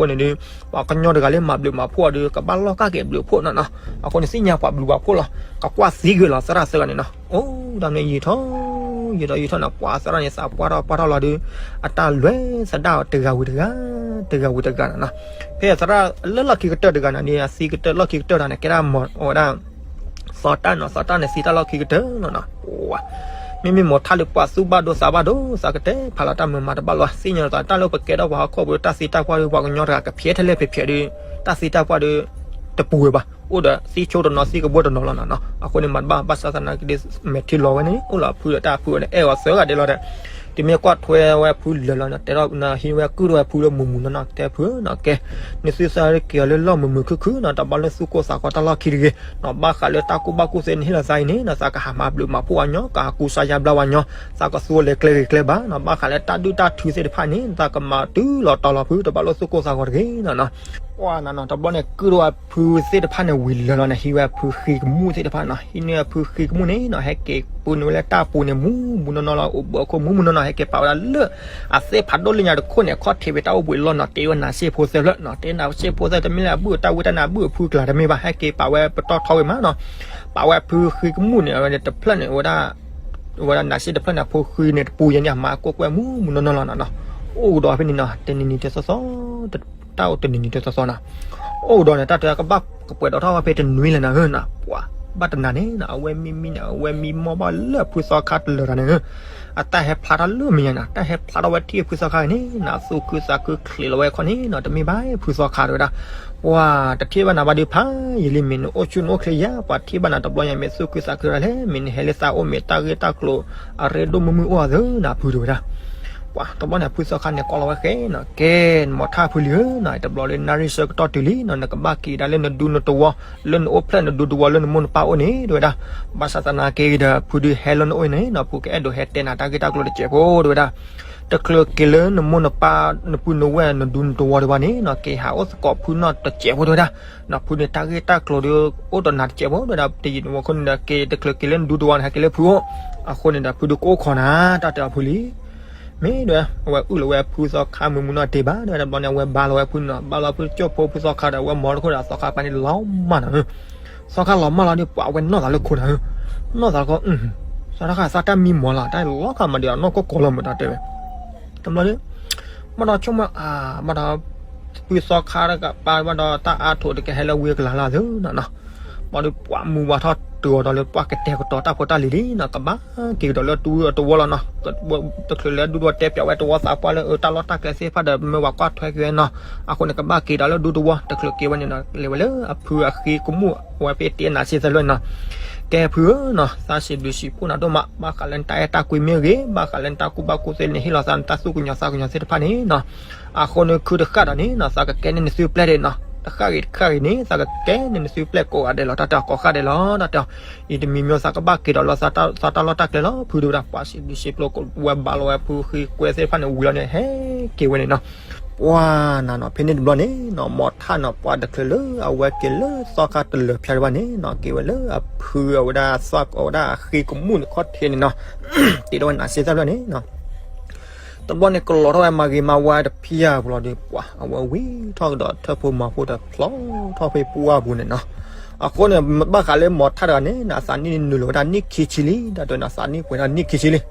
အဃိန့ၣ်ဒုး ပှၤကညီတဂၤလၢမၤဘျုးမၤဖှိၣ်အီၤဒုး ကဘၣ်လီၢ်ကၢ်က့ၤဘျုးဖှိၣ်နီၤနီၤ. အဃိန့ၣ် သ့ၣ်ညါပှၤဘျုးပှၤဖှိၣ်လီၤ. ကကွၢ်သံကွံာ်လီၤ သရၣ်သၢဂၤန့ၣ်နီၤ. အိၣ်ဒီးမ့ၢ်ယံာ်ထီၣ် ယံာ်ထီၣ်ယံာ်ထီၣ်န့ၣ် ပှၤသရၣ်န့ၣ် သးပှၢ်ထီၣ်ပှၢ်ထီၣ်လီၤဒုး အတၢ်လဲၤသဒၣ်အီၤတဂၤဝံၤတဂၤ တဂၤဝံၤတဂၤနီၤနီၤ. ဖဲသရၣ်လၢလီၢ်ခံကတၢၢ်တဂၤန့ၣ်ဒုး အသံကတၢၢ်လီၢ်ခံကတၢၢ်တဂၤန့ၣ် ကဲဒၣ်မီၤ အဝဲဒၣ် သီတၢ်နီၤ, သီတၢ်န့ၣ် သံတၢ်လီၢ်ခံကတၢၢ်လီၤနီၤ. မ့မ့ၢ်မီၤထၣ်လၢပှၤသူၣ်ဘၣ်ဒိသးဘၣ်ဒိ သးကတဲဖးလီၤတၢ်မုာ်မၤတဘၣ်လီၤ. သ့ၣ်ညါလီၤသးတၢ်လၢပကဲထီၣ်ပှၤဟီၣ်ခိၣ်ဖိ တၢ်သံတၢ်ပှၢ်ဒုး ပှၤကညီတဂၤကဖျဲးထဲလဲၣ်ဖဲးဖျဲးဒုး တၢ်သံတၢ်ပှၢ်ဒုး တပူၤဝဲဘၣ်. အိၣ်ဒီးသံဆိတနီၤ သံကဘီတနီၤလီၤနီၤနီၤ. အဃိန့ၣ် မၤတဘၣ် ဘၣ်ဆၣ်သနာ်က့ဒုး မဲာ်ထံလီၤဝဲန့ၣ် အိၣ်လီၤအဖုဒီးတၢ်အဖုဝဲန့ၣ် အဲၣ်အီၤသၢဂၤဒဲးလီၤဒီး တမ့ၢ်ကွၢ်ထွဲဝဲဖုလၢာ်လီၤနီၤ, တဲထီၣ်နဟံးဝဲကုၢ်ထီၣ်ဝဲဖုလၢမုာ်မုာ်နီၢ်နီၢ် တဲဖုနီၤ ကဲ နသုသးက့ၤအီၤလၢလီၢ်မုာ်မုာ်ခုၣ်ခုၣ်နီၤ, တဘျီလၢသူၣ်ကိၢ်သးဂီၤတၢ်လီၢ်ခံတဂ့ၤနီၤ, ဘၣ်ဃးလၢတၢ်ကူၣ်ဘၣ်ကူၣ်သ့နဟ့ၣ်လီၤသးအံၤန့ၣ်နီၤ, သးကဟးမၤဘျုးမၤဖှိၣ်အီၤညီ, ကဟးကူစါယါဘျါဝဲညီ, သးကသူအီၤလဲၤကျဲဂ့ၤကျဲဘၣ်နီၤ, ဘၣ်ဃးလၢတၢ်ဒုၣ်တၢ်ထုသ့ၣ်တဖၣ်န့ၣ် သးကမၤတုၤလီၤတီၤလီၤဖု တဘျီလၢသူၣ်ကိၢ်သးဂီၤတဂ့ၤနီၤနီၤ. ပှၤနီၤနီၤ တဘျီန့ၣ် ကုၢ်ထီၣ်ဝဲဖုသ့ၣ်တဖၣ်န့ၣ်ဝံၤလၢာ်လီၤန့ၣ် ဟံးဝဲဖုဃ့ကမူၣ်သ့ၣ်တဖၣ်နီၤ, ဟံးန့ၢ်ဖုဃ့ကမူၣ်န့ၣ်နီၤ ဟဲက့ၤပူၤန့ၢ်ဝဲလၢတၢ်ပူၤန့ၣ် မူမူနီၢ်နီၢ်လီၤ, အိၣ်ဘှံးအခိၣ်မူမူနီၢ်နီၢ် ဟဲက့ၤပာ်ဝဲဒၣ်လၢ အသ့ၣ်ဖးဒိၣ်လၢညါတခိၣ်န့ၣ် ခီၣ်ထံးဝဲတၢ်အိၣ်ဘှံးအလီၢ်နီၤ, တ့ဝဲနၤစ့ၣ်ဖိသၢဖျၢၣ်နီၤ, တ့နၤစ့ၣ်ဖိသၢ တမ့ၢ်လၢအဘုၣ်အတၢ်ဝံတၢ်နၤဘုၣ်အဖုကျါတမ့ၢ်ဘၣ်, ဟဲက့ၤပာ်ဝဲပတီၢ်ထီဝံၤမးနီၤ, ပာ်ဝဲဖုဃ့ကမူၣ်န့ၣ် အဝဲန့ၣ်တဖျၢၣ်န့ၣ် ဝဲဒၣ် ဝဲဒၣ်နၤစ့ၣ်တဖျၢၣ်န့ၣ် အဖိဃ့န့ၣ် တပူၤယဲန့ၣ် အမၤကွၢ်ကွၢ်မူမူနီၢ်နီၢ်လီၤနီၤနီၤ, အိၣ်ကဒီးဖဲန့ၣ်နီၤ တနံၤနံၤတသီသီ တၢ်အိၣ်တနံၤနံၤတသီသီနီၤ, အိၣ်ကဒီးန့ၣ် တၢ်တဲကဘၣ်ကပှဲၤဒီးထီၣ်ဝဲဖဲတနွံလၢၤနၤဧၢနီၤ, ပှၤ ဘၣ်တနၤန့ၣ်နီၤ အဝဲမံမံန့ၣ် အဝဲမံမီၢ်ဘၣ်လၢဖုသီခါတလၢာ်တၢ်န့ၣ်ဧၢ, အတၢ်ဟဲဖျါထီၣ်လၢမဲာ်ညါနီၤ, တၢ်ဟဲဖျါထီၣ်ဝဲထံၣ်ဖုသီခါန့ၣ်နီၤ သူၣ်ခုသးခုချ့လီၤဝဲခီန့ၣ်နီၤ, တမ့ၢ်ဘၣ်ဖုသီခါတဝဲဒၣ်, ပှၤ တထံၣ်ဘၣ်နၤဘၣ်ဒုးဖးယံာ်လံ မ့ၢ်နအိၣ်ဆူၣ်နအိၣ်ချ့ယါ, ပှၤထံၣ်ဘၣ်နၤတဘျီညါ မ့ၢ်သူၣ်ခုသးခုတၢ်လဲၣ်, မ့ၢ်နဟဲလၢသးအိၣ် မ့ၢ်တၢ်ဂ့ၢ်တၢ်ကျိၤ အရ့ဒိၣ်မုၢ်မုၢ်အိၣ်အသးနၤဖုတဝဲဒၣ် ပှၤတဘျီန့ၣ် ဖုသီခါန့ၣ် ကိးလီၤဝဲဃဲနီၤ, ကဲ မီၤထၣ်ဖုလံဧၢနီၤ, တဘျီလၢနၣ်ရံၣ်ဆၢကတီၢ်တုၤလံနီၤ, နကဘၣ်က့ၤဒၣ်လၢနဒူနတဝီ, လၢနအိၣ်ဖျဲၣ်နဒူတဝီ လၢနမိၢ်နပၢ်အိၣ်န့ၣ် တဝဲဒၣ်, ဘၣ်ဆၣ်သနာ်က့ဒီး ဖုဒုးဟဲလၢနအိၣ်န့ၣ်နီၤ, ဖုကအဲၣ်ဒိးဟဲတဲနၤတၢ်ဂ့ၢ်တၢ်ကျိၤတစဲးဖိတဝဲဒၣ်, တချုးက့ၤလၢနမိၢ်နပၢ် နပုၢ်နဝဲၢ် နဒူနတဝီဒံးဘၣ်န့ၣ်နီၤ, က့ၤဟးအိၣ်သကိးဖုနီၢ်တစဲးဖိတဝဲဒၣ်, နီၤဖုန့ၣ် တၢ်ဂ့ၢ်တၢ်ကျိၤဒီး အိၣ်ဒီးနၤတစဲးဖိတဝဲဒၣ်, တယံာ်တမီၤခိၣ်န့ၣ်ဒီး က့ၤတချုးက့ၤလၢနဒူတဝီန့ၣ် ဟဲက့ၤလၢဖုအိၣ်, အဃိန့ၣ်ဒီး ဖုဒုးကအိၣ်ခိးနၤ တၢ်တဲအီၤဖုလံ မ့ၢ်ဒီး အဝဲအုၣ်လီၤဝဲဖုသီခါမုၢ်မုၢ်နီၢ်တ့ၢ်ဘၣ်, ဒီးတဘျီန့ၣ် အဝဲဘါလီၤဝဲဖုနီၤ, ဘါလီၤဖုကၠိၣ်ဖိဖုသီခါဒီး အဝဲမၤတခိၣ်ဒီး သီခါပှၤန့ၣ်လီၤမၢ်နီၤ, သီခါလီၤမၢ်လီၤဒီး ပှၤအဝဲနီၢ်သးလၢခိၣ်နၤ, နီၢ်သးလၢခိၣ်, သီခါသးတၢ်မံမီၤလီၤ တၢ်လီၤခါမၤဒီး အနီၢ်ကီၢ်ကီၢ်လီၤမး တၢ်တဲဝဲ, တဘျီဒီး ဘၣ်ဒီးဆိကမိၣ်အါ ဘၣ်ဒီး ဖုသီခါတကပၤ ဘၣ်ဒီးတၢ်အါထိးတကဟဲလၢဝံအကလၤလၢသနီၤ, ဘၣ်ဒီးပှၤမူဝါထီၣ်တုၤအီၤဒီးလၢပှၤကတဲာ်ကတီၤတၢ်ဖိတၢ်လံၤလံနီၤ, ကဘၣ်က့ၤကဒီးလၢဒူတဝီလီၤနီၤ, တချုးလၢဒူတဝီတဲပၠးဝဲတဝီသးပှၢ်လၢ တၢ်လီၢ်တၢ်ကျဲသ့ၣ်တဖၣ်ဒီး မ့ၢ်ဝဲကွၢ်ထွဲက့ၤဝဲနီၤ, အဃိန့ၣ် ကဘၣ်က့ၤဒီးလၢဒူတဝီ, တချုးက့ၤဝဲန့ၣ်နီၤ လဲၤဝဲလၢအဖုအဃ့ကမူၣ် အဝဲဖဲတ့နၤစ့ၢ်သၢဖျၢၣ်နီၤ, ကဲဖုဧၢနီၤ, သးစံးဘျုးစံးဖှိၣ်နၤဒိၣ်မး ဘၣ်ဃးလၢနတၢ်အဲၣ်တၢ်ကွံမ့ၢ်ဂ့ၤ, ဘၣ်ဃးလၢနတၢ်ကူၣ်ဘၣ်ကူၣ်သ့ နဟ့ၣ်လီၤသးနတၢ်သူၣ်ကညီၤသးကညီၤသ့ၣ်တဖၣ်န့ၣ်နီၤ, အဃိန့ၣ် ခုတဃၣ်ဒီးန့ၣ်နီၤ သးကကဲန့ၢ်နသုပျဲၢ်ဒံးနီၤ, တဃၣ်ဂ့ၤတဃၣ်ဂ့ၤန့ၣ် သးကကဲန့ၢ်နသုပျဲၢ်ကိးဂၤဒဲးလီၤ, တၢ်တဲကိးဃၣ်ဒဲးလီၤ, တၢ်တဲအီၤ, အံၤတမံၤမံၤသးကဘၣ်က့ၤဒီးလၢသးတၢ်လီၢ်တၢ်ကျဲလီၤ, ဖုဒုဝဲဒၣ် ပှၤစံးဘျုးစံးဖှိၣ် ဝဲဘါလီၤဝဲဖုဃ့ကွဲသ့ၣ်တဖၣ်န့ၣ် ဝံၤလီၤန့ၣ် ဟဲက့ၤဝဲန့ၣ်နီၤ ပှၤနီၤနီၤ ဖဲန့ၣ်တဘျီန့ၣ်နီၤ မီၤထၣ်နီၤ ပှၤတချုးလၢအဝဲက့ၤလၢသီခါတလၢာ်ဖျါတဘၣ်န့ၣ်နီၤ က့ၤဝဲလၢအဖုအဝဲဒၣ်သီ အဝဲဒၣ်အဃ့ကမူၣ်န့ၣ်ခီၣ်ထံးန့ၣ်နီၤ တ့ထီၣ်ဝဲနၤစ့ၢ်သၣ်ဖျၢၣ်န့ၣ်နီၤ တဘျီန့ၣ် ကလီၤထီၣ်ဝဲမၤဂ့ၤမၤဝါတဖံးအါပူၤလီၤဒီး ပှၤအဝဲဝံထီၣ်ကဒီးထၢၣ်ဖိမၤဖိဒီးဖျီထီၣ်ဖဲပှၢ်ပူၤန့ၣ်နီၤ အဃိန့ၣ် ဘၣ်ဃးလၢမီၤထၣ်တဂၤန့ၣ်နီၤ အသးနံၣ်နုာ်လီၤဝဲဒၣ်နံၣ်ခံဆံလံ တၢ်တဲနီၤ သးနံၣ်ပှဲၤဒၣ်နံၣ်ခံဆံလံ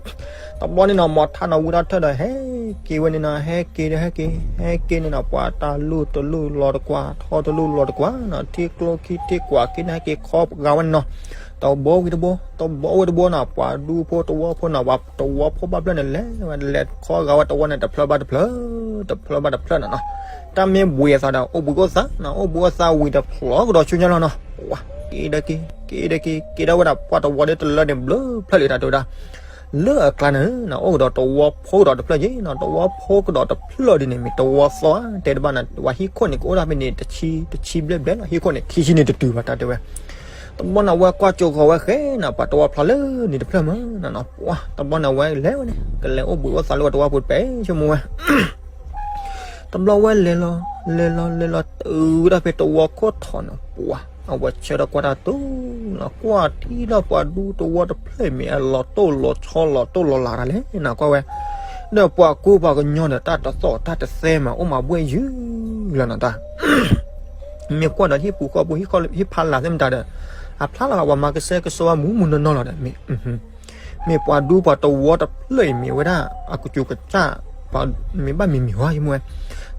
တဘျီန့ၣ်နီၤ မီၤထၣ်နီၤ ဝံထီၣ်ထၢၣ်ဒီး ဟဲက့ၤဝဲန့ၣ်နီၤ ဟဲက့ၤဒီးဟဲက့ၤ ဟဲက့ၤန့ၣ်နီၤ ပှၤတၢ်လူၢ်တလူၢ်လီၤတကွၢ် ထီတလူၢ်လီၤတကွၢ်နီၤ ထံကျိခံထံကွၢ်ခံန့ၣ် ဟဲက့ၤခီဂာ်ဝဲန့ၣ်နီၤ တဘိဝံၤတဘိ တဘိဝံၤတဘိနီၤ ပှၤဒူဖိတဝီဖိနီၤ ပှၤတဝီဖိဘၣ်ဖျၢၣ်န့ၣ် လဲၤဝဲလဲၤခီဂာ်ဝဲတဝီန့ၣ် တဖျၢၣ်ဘၣ်တဖျၢၣ် တဖျၢၣ်ဘၣ်တဖျၢၣ်န့ၣ်နီၤ တၢ်မ့ၢ်ဘှံးအသးဒီး အိၣ်ဘှံးအိၣ်သးနီၤ အိၣ်ဘှံးအိၣ်သးဝံၤဒီးဖျီကဒီးဆူညါလီၤနီၤ ပှၤက့ၤဒီးက့ၤ က့ၤဒီးက့ၤ က့ၤဒီးဝဲဒၣ်ပှၤတဝီဒီးတလၢန့ၣ် ဘျၢဖျၢၣ်လံတၢ်တဲဝဲဒၣ် လၢအကျါန့ၣ် အိၣ်ကဒီးတဝီဖိကဒီးတဖျၢၣ်က့ၤနီၤ တဝီဖိကဒီးတဖျၢၣ်ဒ်န့ၣ် မ့ၢ်တဝီသီဧါ တဲတဘၣ်န့ၣ် ဝဲဟံၣ်ခိၣ်န့ၣ် ကအိၣ်ဒၣ်ဖဲန့ၣ် တဆံ တဆံဘျဲၣ်ဘျဲၣ်လီၤ ဟံၣ်ခိၣ်န့ၣ် ခံဆံန့ၣ်တတုၤဘၣ်တၢ်တဲဝဲ တဘျီန့ၣ် အဝဲကွၢ်ကၠိဃီၤဝဲဃဲနီၤ ပှၤတဝီဖျါလၢန့ၣ်တဖျၢၣ်မးနီၤ ပှၤ တဘျီန့ၣ်ဝဲလဲၤဝဲန့ၣ် ကလဲၤအိၣ်ဘှံးအိၣ်သးလၢဝဲတဝီပူၤတပဲဆိကမိၣ်ဝဲ တဘျီဝဲလဲၤလီၤ လဲၤလီၤ လဲၤလီၤ တုၤဒၣ်ဖဲတဝီခိၣ်ထီၣ်န့ၣ် ပှၤ အဝဲဆၢထၢၣ်ကွၢ်တၢ်တိၢ်နီၤ ကွၢ်ထံလီၤပှၤဒူတဝီတဖျၢၣ်မ့ၢ်အလီၤတိၢ်လီၤဆီလီၤတိၢ်လီၤလးတၢ်လဲၣ်နီၤ ကွၢ်ဝဲ ဒီးပှၤကူပှၤကညီဒီးတၢ်တသီၣ်တၢ်တသဲမး အိၣ်မးဘှဲၣ်ယုၢ် လီၤနၤတၢ် မ့ၢ်ကွၢ်ဒီးဟံၣ်ပူၤဃီပူၤ ဟံၣ်ဖးလၢ်သ့ၣ်မတၤဒီး အဖျါလီၤ ပှၤမၤကဆှဲကဆှီဝဲမူးမူးနီၢ်နီၢ်လီၤဒီး မ့ၢ်ပှၤဒူပှၤတဝီတဖျၢၣ်အံၤ မ့ၢ်ဝဲဒၣ် အကစူၤကစၢ် ပှၤမ့ၢ်ဘၣ်မံၤမံၤဟီယမူဝဲ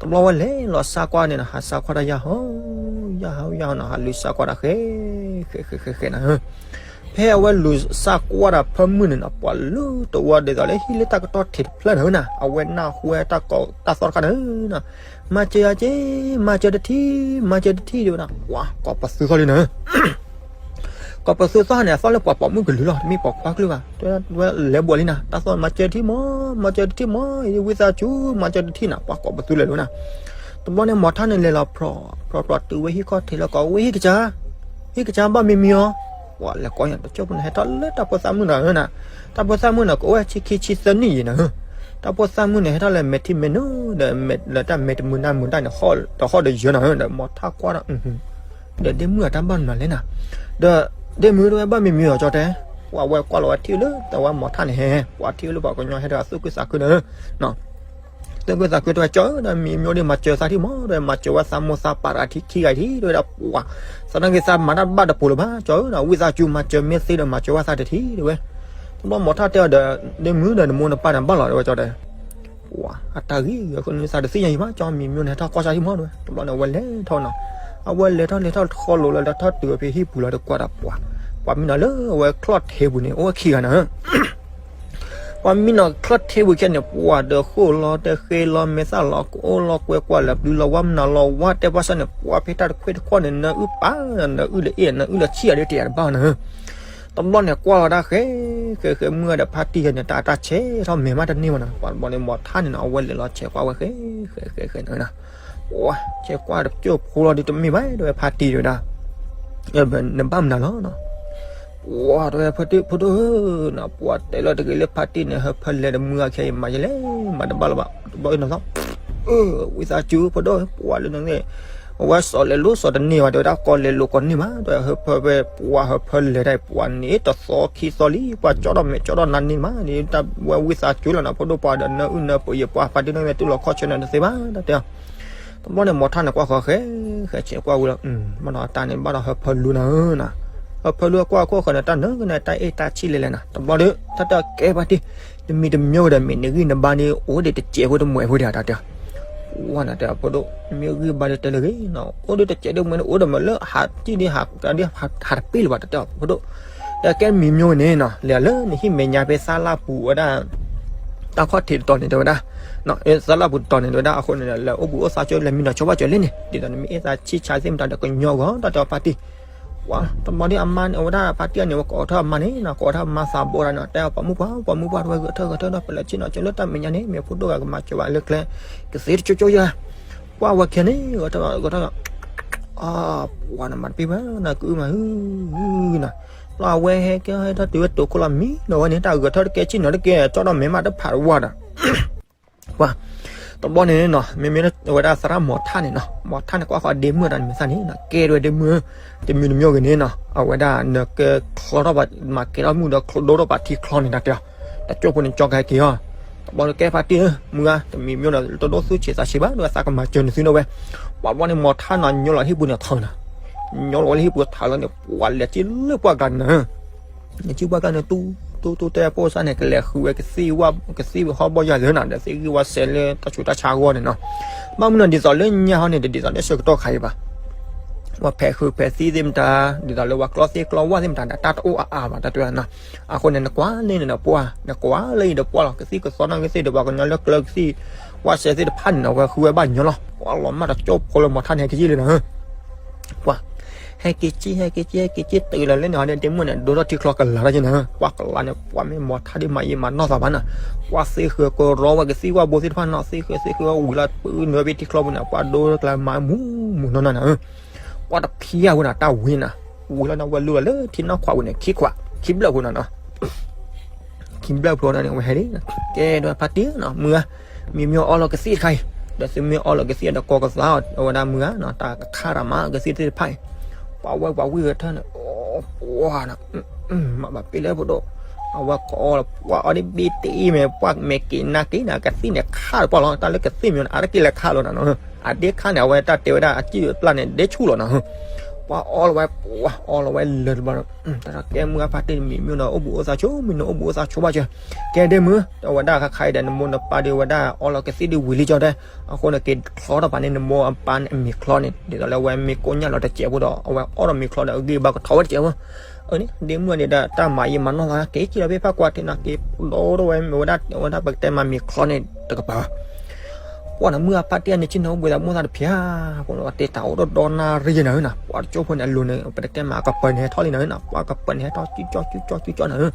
တဘျီဝဲလဲၤလီၤစါကွၢ်န့ၣ်နီၤ ဟးစါကွၢ်တၢ်ယၢ်ဟီ ယၢ်ဟီယၢ်ဟီနီၤ ဟးလူၤစါကွၢ်တၢ်ဃဲ ဃဲဃဲဃဲဃဲနၤ ဖဲအဝဲလူၤစါကွၢ်တၢ်ဖၢမုၢ်န့ၣ်နီၤ ပှၤလၢတဝီဒ်သိးလၢဟံၣ်လၢတၢ်ကတီၢ်ထံးတဖျၢၣ်န့ၣ်နၤ အဝဲနၢ်ဟူဝဲတၢ်ကီတၢ်သီတခါန့ၣ်နီၤ မၤစၢၤယၤက့ၤ မၤစၢၤတထံၣ် မၤစၢၤတထံၣ်ဒ်ဝဲဒၣ် ပှၤကိးပသူသီလံနၤ ကိးပသူသီန့ၣ် အသီၣ်လၢပှၤပိာ်မုၣ်ကလုာ်လီၤ တမ့ၢ်ပိာ်ခွါကလုာ်ဘၣ် တဲဝဲလဲၤဘှီးလံနၤ တၢ်သီၣ်မၤစၢၤတထံၣ်မး မၤစၢၤတထံၣ်မး ဝံသးစူၤ မၤစၢၤတထံၣ်နၤ ပှၤကိးပသူလဲၤလီၤနၤ တဘျီန့ၣ် မီၤထၣ်န့ၣ်လဲၤလီၤဖြီ ဖြီဖြီတုၤဝဲဟံၣ်ခီၣ်ထံးလၢကိးဝဲဟံၣ်ကစၢ် ဟံၣ်ကစၢ်ဘၣ်မံၤမံၤအီၤ ပှၤလဲၤကိးညါ တကၠိဖိန့ၣ်ဟဲထီၣ်လၢတၢ်ဖိသၣ်မုၣ်နၤ တၢ်ဖိသၣ်မုၣ်န့ၣ် ကအိၣ်ဝဲဆံခံဆံသၢနံၣ်ယံၤနၤ တၢ်ဖိသၣ်မုၣ်န့ၣ် ဟဲထီၣ်လၢမဲာ်ထံမဲာ်နိ ဒီး လၢတၢ်မဲာ်တမုာ်နၢ်မုာ်တၢ်န့ၣ် တဟီၣ်ဒီးယၢၤနၤ ဒီးမီၤထၣ်ကွၢ်ဒီး ဒီးဒ့မုၣ်အတၢ်ဘၣ်နၤလဲၣ်နၤ ဒီး ဒ့မုၣ်တဝဲဘၣ်မံၤမံၤအီၤကၠီတဲ ပှၤဝဲကွၢ်လီၤဝဲထံၣ်လၢ တဝဲမီၤထၣ်န့ၣ်ဟဲ ပှၤထံၣ်လၢပှၤကညီဟဲတဂၤသူၣ်ခုသးခုန့ၣ် သူၣ်ခုသးခုတဝဲကၠီဧၢ ဒီးမံၤမံၤဒ်မၤစၢၤသးထံၣ်မး တဝဲမၤစၢၤဝဲသးမိၢ်သးပၢ်တဂၤထံၣ်ခံဂၤထံၣ် တဝဲဒၣ်ပှၤ သနာ်က့သးမၤတၢ်ဘၣ်တပူၤလၢၤဘၣ် ကၠီဧၢ ဒီးဝံသးစူၤမၤစၢၤမ့ၢ်သ့ဒီးမၤစၢၤဝဲသးတထံၣ်တဝဲ တဘျီမီၤထၣ်တဲအီၤဒီး ဒ့မုၣ်ဒီးနမိၢ်နပၢ်န့ၣ်ဘၣ်လီၤ တဝဲကၠီတဲ ပှၤအတၢ်ဂ့ၢ်ဂ့ၤအဃိန့ၣ် သးတသ့ၣ်ညါယံၤဘၣ် ကၠီမံၤမံၤန့ၣ် ဟဲထီၣ်ကွၢ်စၢ်ဟံၣ်မးတဝဲ တဘျီန့ၣ် အဝဲလဲၤထီၣ်နီၤ အဝဲလဲၤထီၣ်လဲၤထီၣ်တဃီလိၤလၢလဲၤထီၣ်တုၤဝဲဖဲဟံၣ်ပူၤလီၤ တကွၢ်ဒီးပှၤ ပှၤမံနီၤလၢအဝဲချီၣ်ထံးပူၤန့ၣ် အိၣ်ဝဲခံဂၤနၤ ပှၤမံနီၤချီၣ်ထံးပူၤခဲန့ၣ် ပှၤဒီးဃိၣ်လီၤတဲဃ့လီၤမဲာ်သၣ်လီၤ ကအိၣ်လီၤကွဲကွၢ်လၢပျုၤလီၤဝါမနုၤလီၤဝါတဲပှၤစၢ်န့ၣ် ပှၤဖဲတၢ်တခွဲးတခီၣ်န့ၣ် နၢအုၣ်ပာ် နၢအုၣ်လၢအ့ၣ် နၢအုၣ်လၢဆံၣ်အါဒ်တယၤတဘၣ်နၤ တဘျီန့ၣ်ကွၢ်လီၤတၢ်ဃဲ ဃဲဃဲမုၢ်ဂၤဒီးဖါတံၢ်ယဲန့ၣ် တၢ်တၢ်ဆဲးထီၣ်မဲာ်မးတန့ၢ်ဘၣ်နီၤ ပှၤတဘျီန့ၣ် မီၤထၣ်န့ၣ်နီၤ အဝဲလဲၤလီၤဆဲးကွၢ်ဝဲဃဲ ဃဲဃဲဃဲနၤ ပှၤဆဲးကွၢ်တကၠိဖိလီၤဒ်တမ့ၢ်ဘၣ် တဝဲဖါတံၢ်တဝဲဒၣ် နဘၣ်မနုၤလီၤနီၤ ပှၤတဝဲဖါတံၢ်ဖိဒိၣ်ဧၢနီၤ ပှၤတဲလီၤတဂ့ၤလၢဖါတံၢ်န့ၣ် ဟၢဖၢလဲၤတမုၢ်ဂၤခဲအံၤမၤယလဲၣ် မၤတဘၣ်လၢၤဘၣ် တဘျီအံၤနီၤ ဝံသးစူၤဖိဒိၣ် ပှၤလၢနဂ့ၢ် အဝဲစီၤလဲၤလိၤစီၤတန့ၢ်ဘၣ် တဝဲဒၣ်ကီလဲၤလိၤကီန့ၢ်ဘၣ် တဝဲဟၢဖၢဝဲ ပှၤဟၢဖၢလဲၤတၢ် ပှၤန့ၣ်တသီခံသီလံ ပှၤကၠီထီၣ်မဲာ်ကၠီထီၣ်နါန့ၢ်မး ဒ်တၢ်ဝဲဝံသးစူၤလီၤနီၤ ဖိဒိၣ်ပှၤဒီးနၢအုၣ်နၢပယီၤပှၤဖါတံၢ်န့ၣ် တူၢ်လိာ်ခီၣ်ဆၢနၤတသ့ဘၣ် တၢ်တဲအီၤ တဘျီန့ၣ် မီၤထၣ်န့ၣ်ကွၢ်ဃီၤဃဲ ဃဲဆဲးကွၢ်ဝံၤလီၤ ဘၣ်နီၤတၢ်န့ၣ်ဘၣ်ဒီးဟၢဖၢလူနၤဧၢနီၤ ဟၢဖၢလူကွၢ်ခိၣ်ဃီၤန့ၣ် တၢ်နၢကနၣ်တၢ်အ့ၣ်တၢ်ဆံၣ်လဲၤလဲၤနၤ တဘျီဒီး တၢ်တဲအီၤကဲဖါတံၢ် တမံၤတမံၤဒီး မ့ၢ်နဂံၢ်နဘါန့ၣ် အိၣ်ဒံးတစဲးဖိတမှဲးဖိဒံး တၢ်တဲအီၤ ဝဲနၤတဲအီၤ ဖိဒိၣ် မ့ၢ်ဂံၢ်ဘါဒ်တဲလၢဂ့ၤနီၤ အိၣ်ဒံးတစဲးဒ်မှဲန့ၣ် အိၣ်ဒီးမ့ၢ်လၢဟးတံၢ်ဒ် ဟးတပ့ၢ်လၢၤဘၣ် တၢ်တဲအီၤ ဖိဒိၣ် တဲကဲမံၤမံၤန့ၣ်နီၤ လဲၤလၢနဟံၣ်မဲာ်ညါဖဲသးလၢပူၤဝဲဒၣ် တၢ်ခီၣ်ထံးတတီၤန့ၣ်တဲဝဲဒၣ် သးလၢပူၤတတီၤန့ၣ်တဲဝဲဒၣ် အဃိန့ၣ် လဲၤအိၣ်ဘူးအိၣ်သးကၠိ လဲၤမံနီၤဆီဘၣ်ကၠီၤလၢန့ၣ် ဒ်သိးနမ့ၢ်အ့ၣ်သးဆံၣ်ဆါသ့ၣ်မတၤဒီးကညီဂီၢ် တၢ်တဲအီၤဖါတံၢ် ပှၤ တဘျီဒ်အမါန့ၣ် အဝဲဒၣ်ဖါတံၢ်န့ၣ် ဝဲကိးထီၣ်အမါန့ၣ်နီၤ ကိးထီၣ်အမါသးဘိဒၣ်န့ၣ် တဲအီၤပှၤမုၣ်ပှၢ် ပှၤမုၣ်ပှၢ်တဝဲဂဲၤထၢၣ်ဂဲၤထၢၣ်ဒီး ပလဲၤဆ့ၣ်နီၤကၠိလၢတၢ်မဲာ်ညါန့ၣ် မ့ၢ်ဖိဒိၣ်ဂၤကမၤစၢၤဘၣ်လၢကျဲ ကသ့တကၠိကၠိယၤ ကွၢ်ဝဲခဲန့ၣ် ဂဲၤထၢၣ်ဂဲၤထၢၣ် အပှၤနမၤတပ့ၢ်ဘၣ် နကုမၤဟုနၤ လီၤအဝဲဟဲကဲဟဲထီၣ်တုၤဝဲတိာ်ခိၣ်လီၤမံနီၤဝဲန့ၣ် တၢ်ဂဲၤထၢၣ်တကဲဆ့ၣ်နီၤတကဲ ကၠီဒီးမဲာ်မးတဖးတဝါဒီး ပှၤ တဘျီန့ၣ်နီၤ မ့မ့ၢ်ဝဲဒၣ်သရၣ်မီၤထၣ်န့ၣ်နီၤ မီၤထၣ်န့ၣ် ကွၢ်ဃီဒ့မုၣ်တၢ်န့ၣ်မ့ၢ်သၣ်န့ၣ်နီၤ ကဲတဝဲဒ့မုၣ် တမံၤတမံၤဂ့ၤန့ၣ်နီၤ အဝဲဒၣ်နကဲချီထီၣ်ပှၤ မၤကဲထီၣ်မုၢ်ဒီးဒိထီၣ်ပှၤထံချီန့ၣ်တၢ်တဲအီၤ တကၠိဖိန့ၣ်ကၠီကဟဲက့ၤအီၤ တဘျီန့ၣ်ကဲဖါတံၢ်ဧၢ မုၢ်ဧါ တမံၤမံၤဒီး တဒိသူၣ်ဆံးသးဆံးဘၣ် ဒီးသးကမၤစၢၤနသုဒီးဝဲ ပှၤဘျီန့ၣ် မီၤထၣ်နီၤ ညီလီၤဟံၣ်ပူၤန့ၣ်ထီၣ်နီၤ ညီလီၤဝဲလၢဟံၣ်ပူၤထီၣ်လီၤန့ၣ် ပှၤလဲၤက့ၤလၢပှၢ်ကျါန့ၣ်နီၤ နကံၢ်ပှၢ်ကျါန့ၣ် တူၢ်တူၢ်တူၢ်တဲဖိစၢ်န့ၣ် ကလဲၤဃုဝဲကသံၣ်ဝဲ ကသံၣ်ဝဲဟီၣ်ဘီယွၤသ့ၣ်နီၤ ဒီးသ့ၣ်ဂံၢ်ဝဲစဲးလၢတၢ်ဆူးတၢ်ဆါအဂီၢ်န့ၣ်နီၤ ဘၣ်မနုၤဒ်သိးလၢညါဟီန့ၣ် တဒ်သိးလၢဆၢကတီၢ်ခါအံၤဘၣ် ပှၤဖဲးဃုဖဲးသံၣ်သ့ၣ်မတၤ ဒ်သိးလၢပှၤကျီသ့ၣ်ကျီဝၣ်သ့ၣ်မတၤဒီး တၢ်တအိၣ်အါအါဘၣ် တၢ်တဲဝဲနီၤ အဃိန့ၣ် နကွၢ်လၢန့ၣ်ဒီးပှၢ် နကွၢ်လၢအံၤဒီးပှၢ်လီၤ ကသံၣ်ကသီနီၣ်ဂံၢ်သ့ၣ်ဒီး ပှၤကညီလၢကျၢၤကသံၣ်ဝၣ်စဲးသ့ၣ်တဖၣ်န့ၣ်နီၤ ဝဲဃုဝဲဘၣ်ညီလီၤ ပှၤလီၤမၢ်တကၠိဖိလၢမီၤထၣ်န့ၣ် ဟဲက့ၤက့ၤလံနီၤ ပှၤ ဟဲက့ၤက့ၤ ဟဲက့ၤက့ၤ ဟဲက့ၤက့ၤတုၤလီၤလၢန့ၣ်ဟီန့ၣ် ဒ့မုၣ်န့ၣ် ဒိထီၣ်ထံချီကလၤတၢ်က့ၤနီၤ ပှၤကလၤန့ၣ် ပှၤမ့ၢ်မီၤထၣ်ဒ်မၤယံာ်မၤနီၢ်သးဘၣ်နီၤ ပှၤသ့ဃုာ်ကရီဝဲကသံၣ်ဝၣ်ဘိသ့ၣ်တဖၣ်နီၤ သ့ဃုာ်သ့ဃုာ်ဝဲဝံၤလီၤ ပနုာ်ဖဲထံချီပူၤန့ၣ် ပှၤဒိကျါမၤမူမူနီၢ်နီၢ်နီၤ ပှၤတဖျါဝဲနီၤ တၢ်ဝံၤနီၤ ဝံၤလီၤန့ၣ် ဝဲလူလီၤလၢထံနီၢ်ခွးပူၤန့ၣ် ခံခွး ခံဘျၢၣ်ဖိနီၤနီၤ ခံဘျၢၣ်ဖိန့ၣ် ဝဲဟဲလံ ကဲဒီးဖါတံၢ်နီၤ မုၢ်ဧါ မ့မ့ၢ်အီလီၤကသံၣ်တခါအံၤ ဒီးသုမ့ၢ်အီလီၤကသံၣ်ဒီးကီၢ်ကသါအီၤ အဝဲဒၣ်မုၢ်ဧါနီၤ တၢ်ကခါတၢ်မၤကသံၣ်သ့ၣ်တဖၣ်အံၤ ပှၤဝဲပှၤဝံၢ်ဂဲၤထၢၣ်န့ၣ် ပှၤနီၤ မၤဘၣ်ပ့ၤလၢဖိဒိၣ် အဝဲကအီၣ်လီၤ ပှၤအီၣ်ဒ်ဘ့ၣ်တအံၤမ့ၢ် ပှၤမဲာ်က့ၤနၢ်က့ၤန့ၣ် ကသံၣ်န့ၣ်ခးလီၤပှၢ်လီၤ တၢ်လၢကသံၣ်မ့ၢ်န့ၣ် အါတက့ၢ်လဲၤခးလီၤနၤနီၤ, အဒ့ခါန့ၣ် အဝဲတၢ်တဲဝဲဒၣ်အစံၣ်အပျၢ်န့ၣ် ဒ့ဆူၣ်လီၤနၤ, ပှၤအီၣ်လီၤဝဲ ပှၤအီၣ်လီၤဝဲလၢတဘျီဒီး တၢ်ကဲမုၢ်ဂၤဖါတံၢ်န့ၣ် မံမ့ၢ်ဒီးအိၣ်ဘူးအိၣ်သးဆိ မံနီၤအိၣ်ဘူးအိၣ်သးဆိဘၣ်စၢၤ, ကဲဒ့မုၢ် အဝဲဒၣ်ခါခါအံၤဒီး နမိၢ်နပၢ်ဒီးဝဲဒၣ်အီၣ်လီၤကသံၣ်ဒ်ဝံၤလံကၠီတဲ, အဃိန့ၣ် က့ၤချီထီၣ်ပာ်န့ၢ်နမိၢ်အပၢ်န့ၣ်အမ့ၤချီန့ၣ် ဒ်သိးလၢအဝဲမ့ၢ်ကိၣ်ညၣ်လီၤတစဲးဖိဒီး အဝဲအီၣ်ဒီးမ့ၤချီဒီးအဂံၢ်အဘါကထီၣ်ဝဲတစဲးဖိ အန့ၣ် ဒ့မုၢ်န့ၣ်ဒီး တၢ်မၤယံာ်မၤနီၢ်သး က့ၤကံၣ်လီၤဖဲဖၣ်ကွၢ်ထံးနီၤ က့ၤဒိၣ်ထီၣ်ဝဲမ့ၢ်ဝဲဒၣ် ဝဲဒၣ်ပကတဲမၤမ့ၤချီန့ၣ်တကပၤဘၣ်. ပှၢ်န့ၣ် မုၢ်ဂၤဖါတံၢ်န့ၣ် ဆ့ၣ်နီၤအိၣ်ဘှံးသးမိၢ်သးတဖျၢၣ်, ပှၢ်တတဲတၢ်အိၣ်ဒိၣ်ဒိၣ်နၣ်ရံၣ်ယဲနၤဧၢနၤ, ပှၢ်ကၠိဖိန့ၣ် အလိၤန့ၣ် ပတတဲမၤ အကပၢၤန့ၣ်ဟဲထီၣ်လံနၤဧၢနၤ, ပှၢ်ကပၢၤန့ၣ်ဟဲထီၣ် ကံၣ်ကၠီကံၣ်ကၠီကံၣ်ကၠီနၤဧၢ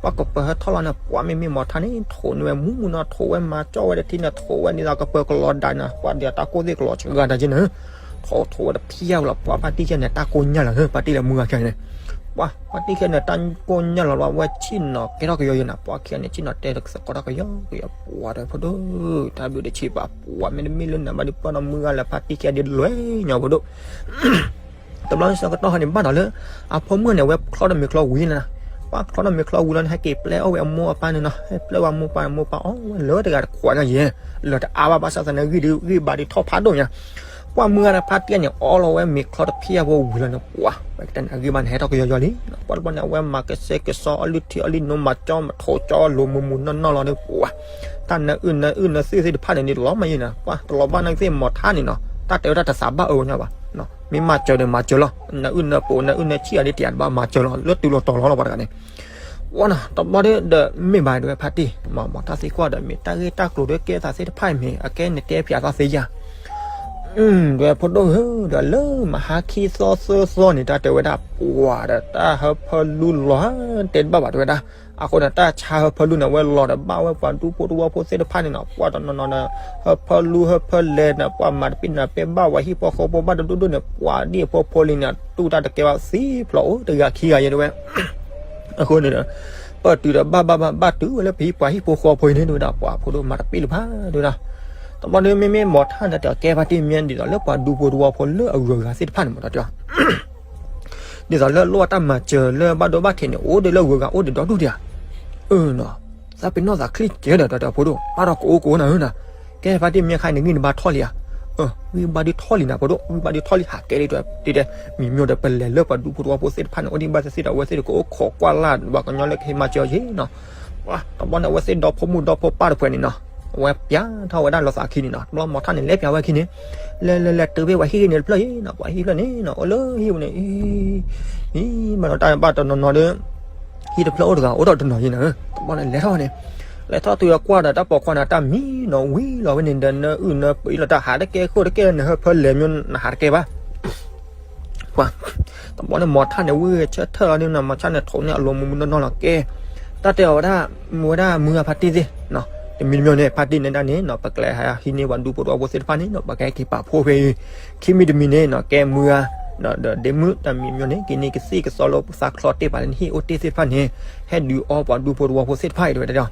ပှၢ်ကပၢၤဟဲထီၣ်လီၤန့ၣ် ပှၢ်မ့မ့ၢ်မီၤထါန့ၣ် ထိးန့ၢ်ဝဲမူမူနီၤ ထိးဝဲမၤကၠီၣ်ဝဲတထံန့ၣ် ထိးဝဲဒ်သိးကပၢၤကလီၤဒၣ်နၤ ပှၢ်ဒ်တၢ်ကိၢ်သ့ၣ်ကလီၤစှၤဂၤတၢ်က့နၤဧၢ, ထိးထိးဝဲတဖျၢၣ်လီၤ ပှၢ်ဖါတံၢ်ခဲန့ၣ် တၢ်ကိၢ်ညၣ်လီၤဧၢ ဖါတံၢ်လၢမုၢ်ဂၤခဲန့ၣ် ပှၢ်ဖါတံၢ်ခဲန့ၣ် တၢ်ကိၢ်ညၣ်လီၤဘျီ အဝဲဆ့ၣ်နီၤကဲထီၣ်ကယီယဲနၤ ပှၢ်ခဲန့ၣ် ဆ့ၣ်နီၤတဲတကစၢ်ကီတၢ်ကယီကယီ ပှၢ်ဒီးဖိဒိၣ် တၢ်ဘျုးတဆံးဘၣ် ပှၢ်မ့တမ့ၢ်လၢနၤဘၣ်ဒီး ပှၢ်ဒီးမုၢ်ဂၤလၢဖါတံၢ်ခဲဒ်လဲၣ်ညီဖိဒိၣ် တဘျီန့ၣ်ဆၢကတီၢ်ဟီန့ၣ် ဘၣ်ဒီးလၢ အဖိမုၣ်န့ၣ် အဝဲချီထီၣ်မ့ၤချီဝံၤနၤ, ပှၢ်ချီထီၣ်မ့ၤချီဝံၤလီၤန့ၣ် ဟဲက့ၤပျဲအီၣ်ဝဲအမိၢ်အပၢ်န့ၣ်နီၤ, ဟဲပျဲဝဲအမိၢ်ပၢ်န့ၣ် မိၢ်ပၢ်အီၣ်ဝဲလၢတဂၤတခွးညါယဲၢ်, လၢတအါဘၣ်ဘၣ်ဆၣ်သနာ်က့ ဂံၢ်ဘါဒုးထီၣ်ဖးဒိၣ်ညါ, ပှၢ်မုၢ်ဂၤန့ၣ် ဖါတံၢ်န့ၣ် အီၣ်လီၤဝဲမ့ၤချီတဖျၢၣ်ဖိဝံၤလီၤန့ၣ် ပှၢ် ပကတဲန့ၣ် အဂံၢ်ဘါန့ၣ် ဟဲထီၣ်ကယီယီလံ, ပှၢ်တဘျီန့ၣ် အဝဲမၤကစဲကစီအီၣ်လုၢ်ထံအီၣ်လုၢ်နိ မၤကၠီမထိးကၠီလိၤမုာ်မုာ်နီၢ်နီၢ်လီၤန့ၣ် ပှၢ် တၢ်နၢအုၣ်နၢအုၣ်နၢသုးသ့ၣ်တဖၣ်န့ၣ် ဒ်တလီၤမးယဲနၤ, ပှၢ်တလီၤဘၣ်နၢ်ကသ့ၣ်မီၤထါန့ၣ်နီၤ, တၢ်တဲဝဲဒၣ်တသးဘၣ်အၢဝဲညီဘၣ် မ့ၢ်မၤစၢၤဒီးမၤစၢၤလီၤ, နၢအုၣ်နၢပူၤ နၢအုၣ်နၢဆံၣ်အီၤဒ်တယၤတဘၣ်မၤစၢၤလီၤ လၢတုၤလီၤတီၤလီၤလီၤပှၤတဂၤန့ၣ်, ဝဲနီၤ တဘျီဒီး မ့ၢ်ဘၣ်ဒ်ဝဲဖါတံၢ် မၤမၤတၢ်သံကွၢ်ဒီး မ့ၢ်တၢ်ဂ့ၢ်တၢ်ကျိၤဒီးကဲသးသ့ၣ်တဖၣ်အံၤမ့ၢ် အကဲနတဲဖျါသးသ့ယၤ ဒ်ဝဲဖိဒိၣ်ဧၢ ဒီးလၢမဟါခံသီသၢသီန့ၣ် တၢ်တဲဝဲဒၣ် ပှၢ်ဒီးတၢ်ဟၢဖၢလူလီၤ တဲတဘၣ်ဘၣ်တဲဝဲဒၣ်, အဃိန့ၣ် တၢ်ဆါဟၢဖၢလူန့ၣ် အဝဲလီၤဒီးဘၣ်ဝဲပှၤဒူဖိသဝီဖိသ့ၣ်တဖၣ်န့ၣ်နီၤ, ပှၢ်တနီၤနီၤန့ၣ် ဟၢဖၢလူဟၢဖၢလဲၤန့ၣ် ပှၢ်မၤတပ့ၢ်နၤပဲဘၣ်ဝဲဟံၣ်ဖိဃီဖိဘၣ်တဒိၣ်ဒိၣ်န့ၣ် ပှၢ်ဒ်အဖိဖိလံန့ၣ် တူၢ်တၢ်တကဲဘၣ်သံဖျိးအိၣ်တဂၤခံဂၤယဲတဲဝဲ အဃိန့ၣ်ဒီး ပၢၢ်တုၤဒီးဘၣ်ဘၣ်ဘၣ်ဘၣ်တုၤဝဲလၢပဟံၣ်ပှၤဟံၣ်ဖိဃီဖိအံၤန့ၣ် တဲဝဲဒၣ် ပှၢ်ဖိဒိၣ်မၤတပ့ၢ်လၢၤဘၣ် တဲဝဲဒၣ်, တဘျီန့ၣ် မ့မ့ၢ်မီၤထါန့ၣ် တၢ်ကဲဖါတံၢ်မ့ၢ်ဒ်သိးလၢပှၤဒူဖိသဝီဖိလၢအဂုၤအဂၤသ့ၣ်တဖၣ်န့ၣ်မး တၢ်တဲ ဒ်သိးလၢလိၣ်ဘၣ်တၢ်မၤစၢၤလၢဘၣ်ဒိဘၣ်ထံးန့ၣ် အိၣ်ဒီးလၢဂုၤဂၤအိၣ်ဒီးဒီဒူၣ်ဒံးဧါ, အၢနီၤ, သးပ့ၤနီၣ်သးချ့ကဲဒီး တၢ်တဲဖိဒိၣ် ဘၣ်ဒီးကအိၣ်ကအိၣ်နၤဧၢနၤ, ကဲဖါတံၢ်မ့ၢ်ခါန့ၣ် ဂံၢ်နဘါထီၣ်လံဧါ, ဂံၢ်ဘါဒုးထီၣ်လံနၤဖိဒိၣ် ဂံၢ်ဘါဒုးထီၣ်လံ ဟးကဲလံ တဲတဲ မံၤမျိၣ်ဒီး ပလဲၤလၢပှၤဒူဖိသဝီဖိသ့ၣ်တဖၣ်န့ၣ် အိၣ်ဒံးဘၣ်သ့ၣ်သ့ၣ်ဒီး အဝဲသ့ၣ်တကအိၣ်ခိးကွၢ်လၢ် ပှၤကညီလၢကဟ့ၣ်မၤစၢၤအီၤယ့ၣ်နီၤ, တဘျီန့ၣ် အဝဲသ့ၣ်ဒီဖိမုၣ်ဒီဖိပၢ်တဖုန့ၣ်နီၤ, အဝဲပျဲထီၣ်ဝဲဒၣ်လီၤသးခံန့ၣ်နီၤ, တဘျီမီၤထါန့ၣ် လဲၤပျဲဝဲခံန့ၣ်, လဲၤလဲၤလဲၤတုၤဖဲပှၤဟံၣ်န့ၣ်တဖျၢၣ်ယ့ၣ်နီၤ, ပှၤဟံၣ်တဖျၢၣ်န့ၣ်နီၤ အိၣ်လၢဟံၣ်ပူၤန့ၣ် အံၤ ဘၣ်ဒီးတၢ်ဘၣ်တနီၤနီၤဒီး ဟံၣ်တဖျၢၣ်အိၣ်တဂၤအိၣ်ဒီးတနီၤယ့ၣ်နၤဧၢ, တဘျီန့ၣ် လဲၤထီၣ်န့ၣ်, လဲၤထီၣ်တုၤအကွၢ်ဒီး တၢ်ပိာ်ခွါန့ၣ် တၢ်မံနီၤဝံၤလီၤဝဲန့ၣ်ဒီး နၢအုၣ်နၢပှ့ၤလီၤ တၢ်ဟးတကဲ ခိၣ်တကဲ နဟၢဖၢလဲၤမ့ၢ်နဟးတကဲဘၣ် ပှၤ, တဘျီန့ၣ် မီၤထါန့ၣ် ဝံဂဲၤဆၢထၢၣ်လီၤန့ၣ်နီၤ, မီၤထါန့ၣ် ထိးန့ၢ်အလိၤမုၢ်မုၢ်နီၢ်နီၢ်လီၤကဲ, တၢ်တဲအီၤဝဲဒၣ်, မ့ၢ်ဝဲဒၣ်မုၢ်ဂၤဖါတံၢ်သ့ၣ်, တမံၤတမံၤန့ၣ် ဖါတံၢ်န့ၣ်ဒၣ်န့ၣ်နီၤ ပကလဲၤဟံးန့ၢ်ပှၤဒူဖိသဝီဖိသ့ၣ်တဖၣ်န့ၣ်နီၤ ပကဟဲက့ၤပာ်ဖှိၣ်ဖဲအံၤ, ခံမံၤတမံၤန့ၣ်နီၤ ကဲမုၢ်ဂၤ, ဒီးဒ့မုၣ် တမံၤမံၤန့ၣ် က့ၤန့ၢ်ကသံၣ်ကသီလၢသးချီတ့ၢ်ပာ်လၢနဟံၣ်အိၣ်တ့ၢ်သ့ၣ်တဖၣ်န့ၣ်, ဟဲဒုးအီပှၤဒူဖိသဝီဖိသ့ၣ်တဖၣ်အံၤ တဲဝဲဒၣ်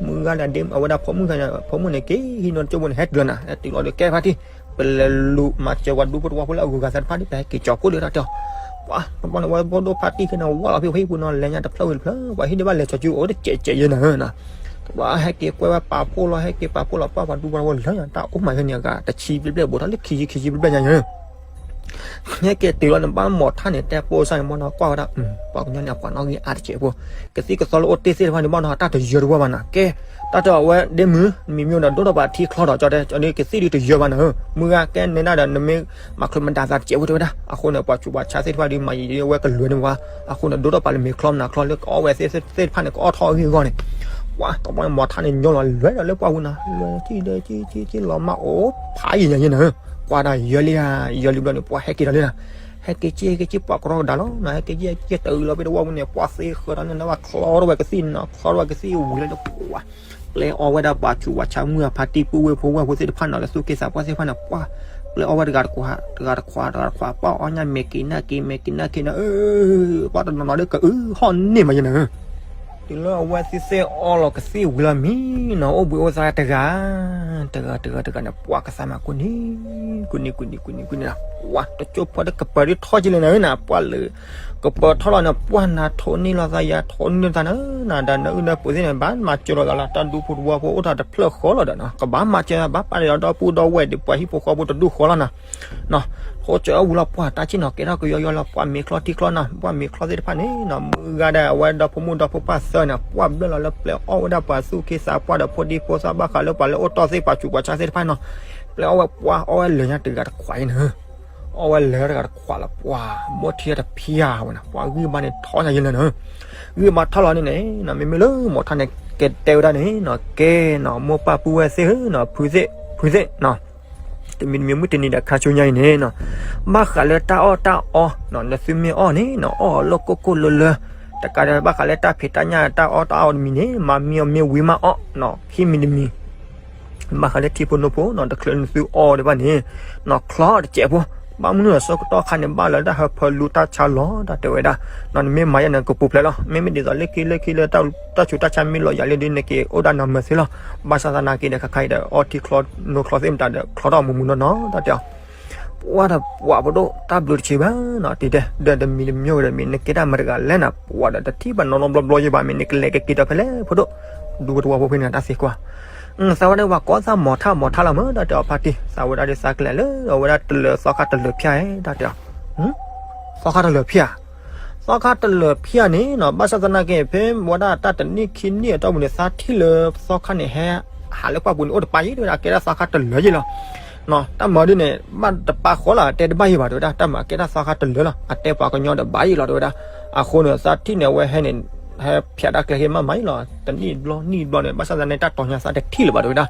မုၢ်ဂၤဒီးဒ့မုၣ် အဝဲဒၣ်ဖိမုၣ်ဂၤ, ဖိမုၣ်န့ၣ် က့ၤဟံးန့ၢ်တကၠိဖိန့ၣ် ဟဲတုၤလီၤနၤ, ဟဲတုၤလီၤဒီးကဲဖါတံၢ်, ပလဲၤလူၤမၤစၢၤပှၤဒူဖိသဝီဖိလၢအဂုၤအဂၤသ့ၣ်တဖၣ်န့ၣ် ပဟဲက့ၤကၠီၤဖိလၢတၢ်တဲအီၤ, ပှၤတဘျီန့ၣ် ဝဲဖိဒိၣ်ဖါတံၢ်ခဲန့ၣ် ဝၢ်လီၤဖဲဝဲဟံၣ်ပူၤနီၤ လဲၤညါတဖျၢၣ်ဝံၤတဖျၢၣ် ပှၤဟံၣ်ဒံးဘၣ်လဲၤကၠီၤကၠူ အိၣ်တစဲးစဲးယဲၢ်နၤဧၢနီၤ, တဘျီဟဲက့ၤကွဲဝဲပာ်ဖှိၣ်လီၤ ဟဲက့ၤပာ်ဖှိၣ်လီၤ ပှၤပှၤဒူဖိသဝီဖိလၢညါ တၢ်အိၣ်မးခဲန့ၣ် အဂၤတဆံဘျဲၣ်ဘျဲၣ် ဘူးထီၣ်လၢခံဆံခံဆံဘျဲၣ်ဘျဲၣ်ညါယဲၢ် ဟဲက့ၤတုၤလီၤန့ၣ် ဘၣ်မီၤထါန့ၣ် တဲပိာ်စၢ်န့ၣ် မီၤနီၤကွၢ်ဝဲဒၣ်, ပှၤကညီန့ၣ် အပှၤနီၣ်ဂံၢ်အါတစဲးဖိ, ကသံၣ်ကသီလၢအိၣ်တ့ၢ်သ့ၣ်တဖၣ်န့ၣ် မီၤနီၤ တၢ်တယၢၤတဝီဘၣ်နၤ, ကဲ, တၢ်တဲအီၤဝဲ ဒ့မုၣ် မံၤမံၤဒီး ဒိၣ်ထီၣ်ပှၤထံချီထီၣ်ကၠီတဲ, ကသံၣ်ဒုးတယၢၤဘၣ်နၤဧၢ, မုၢ်ဂၤကဲနဲဒၣ်ဒီး နမ့ၢ်မၤချ့မဒါသးတစဲးဖိတဲဝဲဒၣ်, အဃိန့ၣ် ပှၤဆူးပှၤဆါသ့ၣ်တဖၣ်ဒုးမၤယံာ်ဝဲကလွဲၤန့ၣ်ဝဲ, အဃိန့ၣ် ဒိၣ်ထီၣ်ပှၤလၢမ့ၤချီမနၤချီလၢကအီၣ်ဝဲသ့ၣ်တဖၣ်န့ၣ် ကအီၣ်ထီၣ်အဂ့ၢ်အဂီၢ်န့ၣ်, ပှၤတဘျီန့ၣ် မီၤထါန့ၣ် ညီလီၤလွဲၢ်ဒီးလၢပှၢ်ဝံၤနၤ, လွဲၢ်ထံၣ်ဒီး ထံၣ်ထံၣ်ထံၣ်လီၤမၢ်အိၣ်ဖးယံာ်ညါယဲၢ်နၤဧၢ, ကွၢ်ဒၣ်ယၢၤလံဧါ, ယၢၤလံဘျီန့ၣ် ပှၤဟဲက့ၤဒီးလံနၤ, ဟဲက့ၤက့ၤဟဲက့ၤက့ၤ ပှၤကရီကဒါလီၤနၤ, ဟဲက့ၤက့ၤဟဲက့ၤတအုးလီၤဖဲတဝီပူၤန့ၣ် ပှၤသ့ဃၢၤဒီးန့ၣ် နဘၣ်ချီထီၣ်ဝဲကသံၣ်နၤ, ချီထီၣ်ဝဲကသံၣ်ဝံၤလၢပှၤ ပျဲအီၣ်ဝဲဒၣ်ပှၤဆူးပှၤဆါမုၢ်အဖါတံၢ်ပုၢ်ဝဲၢ်ဖိဝဲၢ်ဖိသ့ၣ်တဖၣ်န့ၣ် လၢသူၣ်က့သးပှၢ်သ့ၣ်တဖၣ်န့ၣ် ပှၤ ပျဲအီၣ်ဝဲတဂၤတခွး တဂၤတခွး တဂၤတခွး ပှၤအီၣ်ညၣ်မဲာ်က့ၤနၢ်က့ၤ မဲာ်က့ၤနၢ်က့ၤနၤဧၢ, ပှၤတနီၤနီၤဒီးကအုဟီၣ်န့ၢ်မးယဲၢ်နၤဧၢ တုၤလၢအဝဲသ့ၣ်သ့ၣ်အီလီၤကသ့ၣ်ဝံၤလီၤမံနီၤ အိၣ်ဘှံးအိၣ်သါတဂၤ, တဂၤတဂၤတဂၤန့ၣ် ပှၤကသးမးကူနံၤ ကူနံၤ ကူနံၤ ကူနံၤ ကူနံၤနီၤ ပှၤတကၠိဖိတကပၤဒ်ထီၣ်ကလဲၣ်နၤဧၢနၤ ပှၤလၢ ကပၤထီၣ်လီၤန့ၣ် ပှၤနၤထိးန့ၢ်လီၤသးယၤ ထိးန့ၢ်သးနၤ နၤဒီးနအုၣ်နဖိသ့ၣ်န့ၣ် ဘၣ်မၤစၢၤလီၤသးလီၤ တၢ်ဒူဖိတဝီဖိအိၣ်ထီၣ်တဖျၢၣ်ဃီလီၤဒီးနီၤ ကဘၣ်မၤစၢၤသး ဘၣ်ပာ်ဒီးဒီပုၢ်ဒီဝဲၢ်ဒီးပှၤဟံၣ်ဖိဃီဖိတဒူၣ်ဃီလီၤနၤ နီၤ ဃိစၢၤအီၣ်ဝံၤလီၤ ပှၤတၢ်ဆ့ၣ်နီၤကဲထီၣ်ကယီယီလီၤ ပှၤမ့ၤချီထံချီနၤ ပှၤမ့ၤချီသ့ၣ်တဖၣ်န့ၣ်နီၤ မုၢ်ဂၤဒီးအဝဲဒီဖိမိၢ်ဒီဖိပၢ်သၢန့ၣ် ပှၤဘျၢၣ်လီၤလၢပျဲအီၣ်ဝဲဒၣ်ပှၤသူၣ်က့သးပှၢ်ဒီးဖိဒံဖိသၣ် ဘၣ်ဃးလၢပှၤလၢအိၣ်တီၢ်သ့ၣ် ပှၤဆူးပှၤဆါသ့ၣ်တဖၣ်နီၤ ပျဲအီၣ်ဝဲ ပှၤအီၣ်ဝဲလၢာ်ညါတဂၤတခွးအံၤနၤ အီၣ်ဝဲလၢာ်တဂၤတခွးလီၤ ပှၤမိၢ်ထံတဖံဧါဝဲနီၤ ပှၤဂံၢ်ဘါန့ၣ်ထီၣ်ညါယဲလၢာ်နၤ ဂံၢ်ဘါထီၣ်လီၤန့ၣ်န့ၣ်နီၤ မ့မ့ၢ်လၢမိၢ်ထါန့ၣ် ကတဲဝဲဒၣ်န့ၣ်နီၤ ကဲနီၤ မိၢ်ပၢ်ပုၢ်ဝဲၢ်သ့ၣ်ဧၢနီၤ ဖုသ့ၣ် ဖုသ့ၣ်နီၤ တမံၤတမံၤမုၢ်တနံၤဒီးခါဆူညါအံၤန့ၣ်နီၤ ဘၣ်ဃးလၢတၢ်အီၣ်တၢ်အီနီၤ နသုမ့ၢ်အီၣ်န့ၣ်နီၤ အီၣ်လၢကိၢ်ကိၢ်လၢလၢ တကးဒီးဘၣ်ဃးလၢတၢ်ဖံးတၢ်ညၣ်တၢ်အီၣ်တၢ်အီတမံၤန့ၣ် မၤမံအီၤမ့ၢ်ဝံၤမးအီၣ်နီၤ ခံမံၤတမံၤ ဘၣ်ဃးလၢထံဖိနိဖိနီၤ တချုးနသုအီၣ်ဒံးဘၣ်န့ၣ် နီၤချီတစဲးဖိ ဘၣ်မနုၤနီၤဆၢကတီၢ်ခါန့ၣ် ဘၣ်လၢတၢ်ဟၢဖၢလူတၢ်ဆါလီၤ တၢ်တဲဝဲဒၣ် နီၤနမ့ၢ်မၤယဲန့ၣ်ကပူၤဖျဲးလီၤ မ့မ့ၢ်ဒ်သိးလၢခံလၢခံလၢ တၢ်ဆူးတၢ်ဆါမ့ၢ်လီၤယၤလၢဒ်န့ၣ်က့ၤအိၣ်ဒၣ်နီၤမၢသ့လီၤ ဘၣ်ဆၣ်သနာ်က့ဒီး ခါခါအံၤဒီးအီထံချီနိချီသ့ၣ်မတၤဒီး ချီထီၣ်မူးမူးနီၢ်နီၢ် တၢ်တဲအီၤ ပှၤဒီးပှၤဖိဒိၣ် တၢ်ဘျုးတဆံးဘၣ်နီၤ တံၤတဲ ဒီးတမံၤတမံၤဝဲဒီးမ့ၢ်နကဲတၢ်မတၤတဂၤလဲၣ်နၤ ပှၤဒီးတထံၣ်ဘၣ်နီတဘျီဘျီယဘၣ် မ့ၢ်နကလဲၤကက့ၤဒီးဖဲလဲၣ်ဖိဒိၣ် ဒူဖိတဝီဖိဖဲန့ၣ် တၢ်သံကွၢ် သးဝဲဒၣ်ဝၤကိးသးမီၤထၣ်မီၤထၣ်လီၤမၢ် တၢ်တဲအီၤဖါတံၢ် သးဝဲဒၣ်ဒ်သးကလဲၤလၢအဝဲဒၣ်တလၢၤသီခါတလၢၤဖၠၣ်ဧါ တၢ်တဲအီၤ သီခါတလၢၤဖၠၣ် သီခါတလၢၤဖၠၣ်န့ၣ်နီၤ ဘၣ်ဆၣ်သနာ်က့ ဖဲဝဲဒၣ်တၢ်တနံၣ်ခံနံၣ်အတီၢ်ပူၤန့ၣ် သးထံၣ်လၢသီခါန့ၣ် ဟဲဟးလၢပှၢ်ပူၤန့ၣ် အိၣ်တပၤယံၤ တဝဲဒၣ်ကဲဒၣ်သီခါတလၢၤယံၤလီၤ တၢ်မၤဒ်န့ၣ် ဘၣ်တပာ်ဃီလီၤ အတဲတဘၣ်ယံၤဘၣ် တဝဲဒၣ် တၢ်မၤကဲဒၣ်သီခါတလၢၤလီၤ အတဲပှၤကညီဒီးဘၣ်ယံၤလီၤ တဝဲဒၣ် အဃိန့ၣ် သးထံၣ်န့ၣ် အဝဲဟဲန့ၣ် ဟဲဖၠးတၢ်ကျဲဟ့မးမးယံၤလီၤ တနံၣ်တဘျီနံၣ်တဘျီန့ၣ် ဘၣ်ဆၣ်သနာ်က့ တၢ်တီၤညါသးတထံၣ်လၢၤဘၣ် တဝဲဒၣ်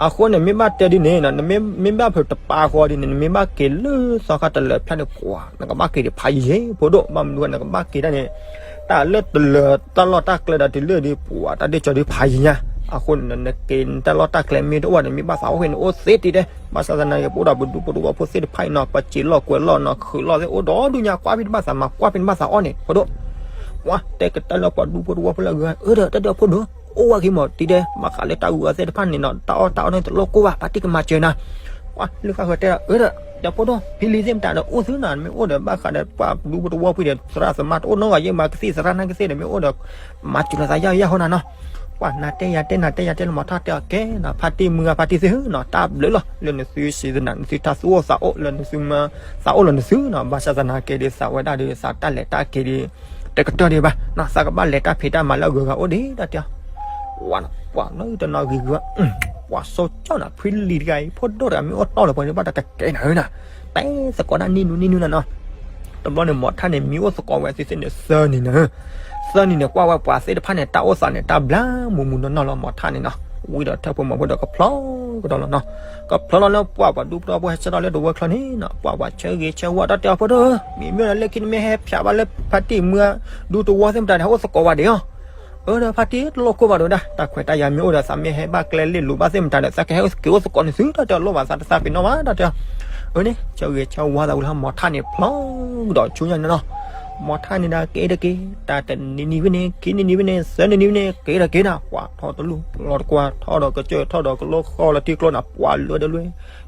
အဃိန့ၣ် မ့ၢ်ဘၣ်တဲဒ်န့ၣ်နီၤ နမ့ၢ် မ့ၢ်ဘၣ်ဖုးတပာ်ဃီဒ်န့ၣ် နမ့ၢ်ဘၣ်က့ၤလၢသီခါတလၢၤဖၠၣ်န့ၣ် ပှၤ နကဘၣ်က့ၤဒံးဖးယံၤယံၤ ဖိဒိၣ် ဘၣ်မနုၤနကဘၣ်က့ၤဒၣ်န့ၣ် တၢ်လၢတလၢၤတၢ်လီၢ်တၢ်ကျဲဒီးတုၤလၢဒ်ပှၤ တၢ်ဒ့ၣ်ကၠီဒ်ဖးယံၤညါ အဃိန့ၣ် နက့ၤတၢ်လီၢ်တၢ်ကျဲမ့ၢ်တအိၣ်ဘၣ်န့ၣ် မ့ၢ်ဘၣ်သးအိၣ်ဖဲန့ၣ်အိၣ်သ့တံၤတဲ ဘၣ်ဆၣ်သနာ်က့ ပအိၣ်ဒီးပဒူဖိတဝီဖိသ့ၣ်တဖၣ်အံၤနီၤ ပစံးလီၢ်ကွဲးလီၢ်နီၤ ခုးလီၢ်သ့ၣ်အိၣ်ဒီးဒူၣ်ညါ ကွၢ်ဖဲန့ၣ်ဘၣ်သးမၤ ကွၢ်ဖဲန့ၣ်ဘၣ်သးအီၣ်န့ၣ် ဖိဒိၣ် ပှၤတဲကတၢၢ်လၢပှၤဒူဖိတဝီဖိလၢအဂ့ၤ အၢဒီး တၢ်ဒုးဖိဒိၣ် အိၣ်ဝဲက့ၤမးတံၤတဲ ဘၣ်ဃးလၢတၢ်အုၣ်အသ့ၣ်တဖၣ်န့ၣ်နီၤ တၢ်အီၣ်တၢ်အီန့ၣ်တလိၣ်ကိၢ်ဘၣ် ပာ်တံၢ်ကမၤစၢၤနၤ ပှၤလုၢ်ဃာ်ဃၢၤတဲဒီး အၢဒီး ဒီးဖိဒိၣ် ဖံလံၤသ့ၣ်မတၤဒီးအိၣ်သုနီၤ မ့ၢ်အိၣ်ဒီးဘၣ်ဃးဒီးပှၤဒူဖိတဝီဖိဒီး သရၣ်သမါတအိၣ်နီတဂၤ ယဲမၤကသံၣ်သရၣ်နာ်ကသ့ၣ်ဒီး မ့ၢ်အိၣ်ဒီး မၤစၢၤလိာ်သးယၢ်ယၢ်ဟီနၤနီၤ ပှၤနၤတဲယၤတဲနၤတဲယၤတဲလၢမၤထါတဲအီၤကဲနီၤ ဖါတံၢ်မုၢ်ဂၤဖါတံၢ်သ့ၣ်နီၤ တၢ်ဘျုးလီၤ လၢနသုစံးသနာ် နသုတၢ်သူၣ်အိၣ်သးအိၣ်လၢနသုမၤသးအိၣ်လၢနသုနီၤ ဘၣ်ဆၣ်သနာ်က့ဒီး သးဝဲဒၣ်ဒီး သးတၢ်လဲၤတၢ်က့ၤဒီး တကတၢၢ်ဒံးဘၣ်နီၤ သးကဘၣ်လဲၤတၢ်ဖံးတၢ်မၤလၢအဂုၤအဂၤအိၣ်ဒံးတၢ်တဲအီၤ ပှၤနီၤ ပှၤနီၤတနီၤဂ့ၤဂ့ၤ ပှၤစီၤကၠီနီၤ ဖံလံၤတဂၤအံၤ ဖိဒိၣ်တဂၤမ့ၢ်အိၣ်တီၢ်လၢပှဲၤန့ၣ် ဘၣ်တၢ်ကကဲနၤဧၢနီၤ တဲသကိးဒၣ်နံၣ်နူနံၣ်နူနၤနီၤ တဘျီန့ၣ် မီၤထါန့ၣ် မံအိၣ်သကိးဝဲသ့ၣ်သ့ၣ်န့ၣ် သၢနံၤန့ၣ် သၢနံၤန့ၣ် ကွၢ်ဝဲပှၤသ့ၣ်တဖၣ်န့ၣ် တၢ်အိၣ်သးန့ၣ် တၢ်ဘျါမူးမူးနီၢ်နီၢ်လီၤ မီၤထါန့ၣ်နီၤ ဝံၤဒီးထၢၣ်ဖိမီၤဖိဒီးကဖျီကဒီးလီၤနီၤ ကဖျီလီၤလၢပှၤပှၤဒူဖိတဝီဖိဟဲဆၢထီၣ်လၢတဝၢချီန့ၣ်နီၤ ပှၤပှၤဆၢဂ့ၤဆၢဝါ တၢ်တဲအီၤဖိဒိၣ်ဧၢ မ့မ့ၢ်လၢခံနမ့ၢ်ဟဲဖျးဘၣ်လၢဖါတံၢ်မုၢ်ဒူသဝီသ့ၣ်မတၤန့ၣ် ဟဲအိၣ်သကိးဝဲဒံးအီၤ အၢ ဒီးဖါတံၢ်တလိၣ်ကိၢ်ဘၣ်ဒီးဝဲဒၣ် တၢ်ခွဲးတၢ်ယာ်မ့ၢ်အိၣ်ဒီး သးမ့ၢ်ဟဲဘၣ်ကျဲလ့ၣ်လိၤဘၣ်သ့ၣ်မတၤဒီး သးကဟဲက့ၤအိၣ်သကိးန့ၣ်သု တၢ်တဲအီၤလိၣ်ဘၣ်သးတသးပ့ၤနီၣ်ဘၣ် တၢ်တဲအီၤ အၢန့ၣ် ဆၢဂ့ၤဆၢဝါသးဝံၤလၢမီၤထါန့ၣ် ဖျီကဒီးဆူညါန့ၣ်နီၤ မီၤထါန့ၣ်ဒီးက့ၤတက့ၤ တၢ်တနံၤနံၤဖဲန့ၣ် ခံနံၤနံၤဖဲန့ၣ် သၢနံၤနံၤဖဲန့ၣ် က့ၤဒီးက့ၤနီၤ ပှၤထီၣ်တလူၢ်လီၤတကွၢ် ထီၣ်ဒီးကစၢၢ် ထီၣ်ဒီးကလီဃီလီၤထံကျိနၤ ပှၤလွဲဒီးလွဲ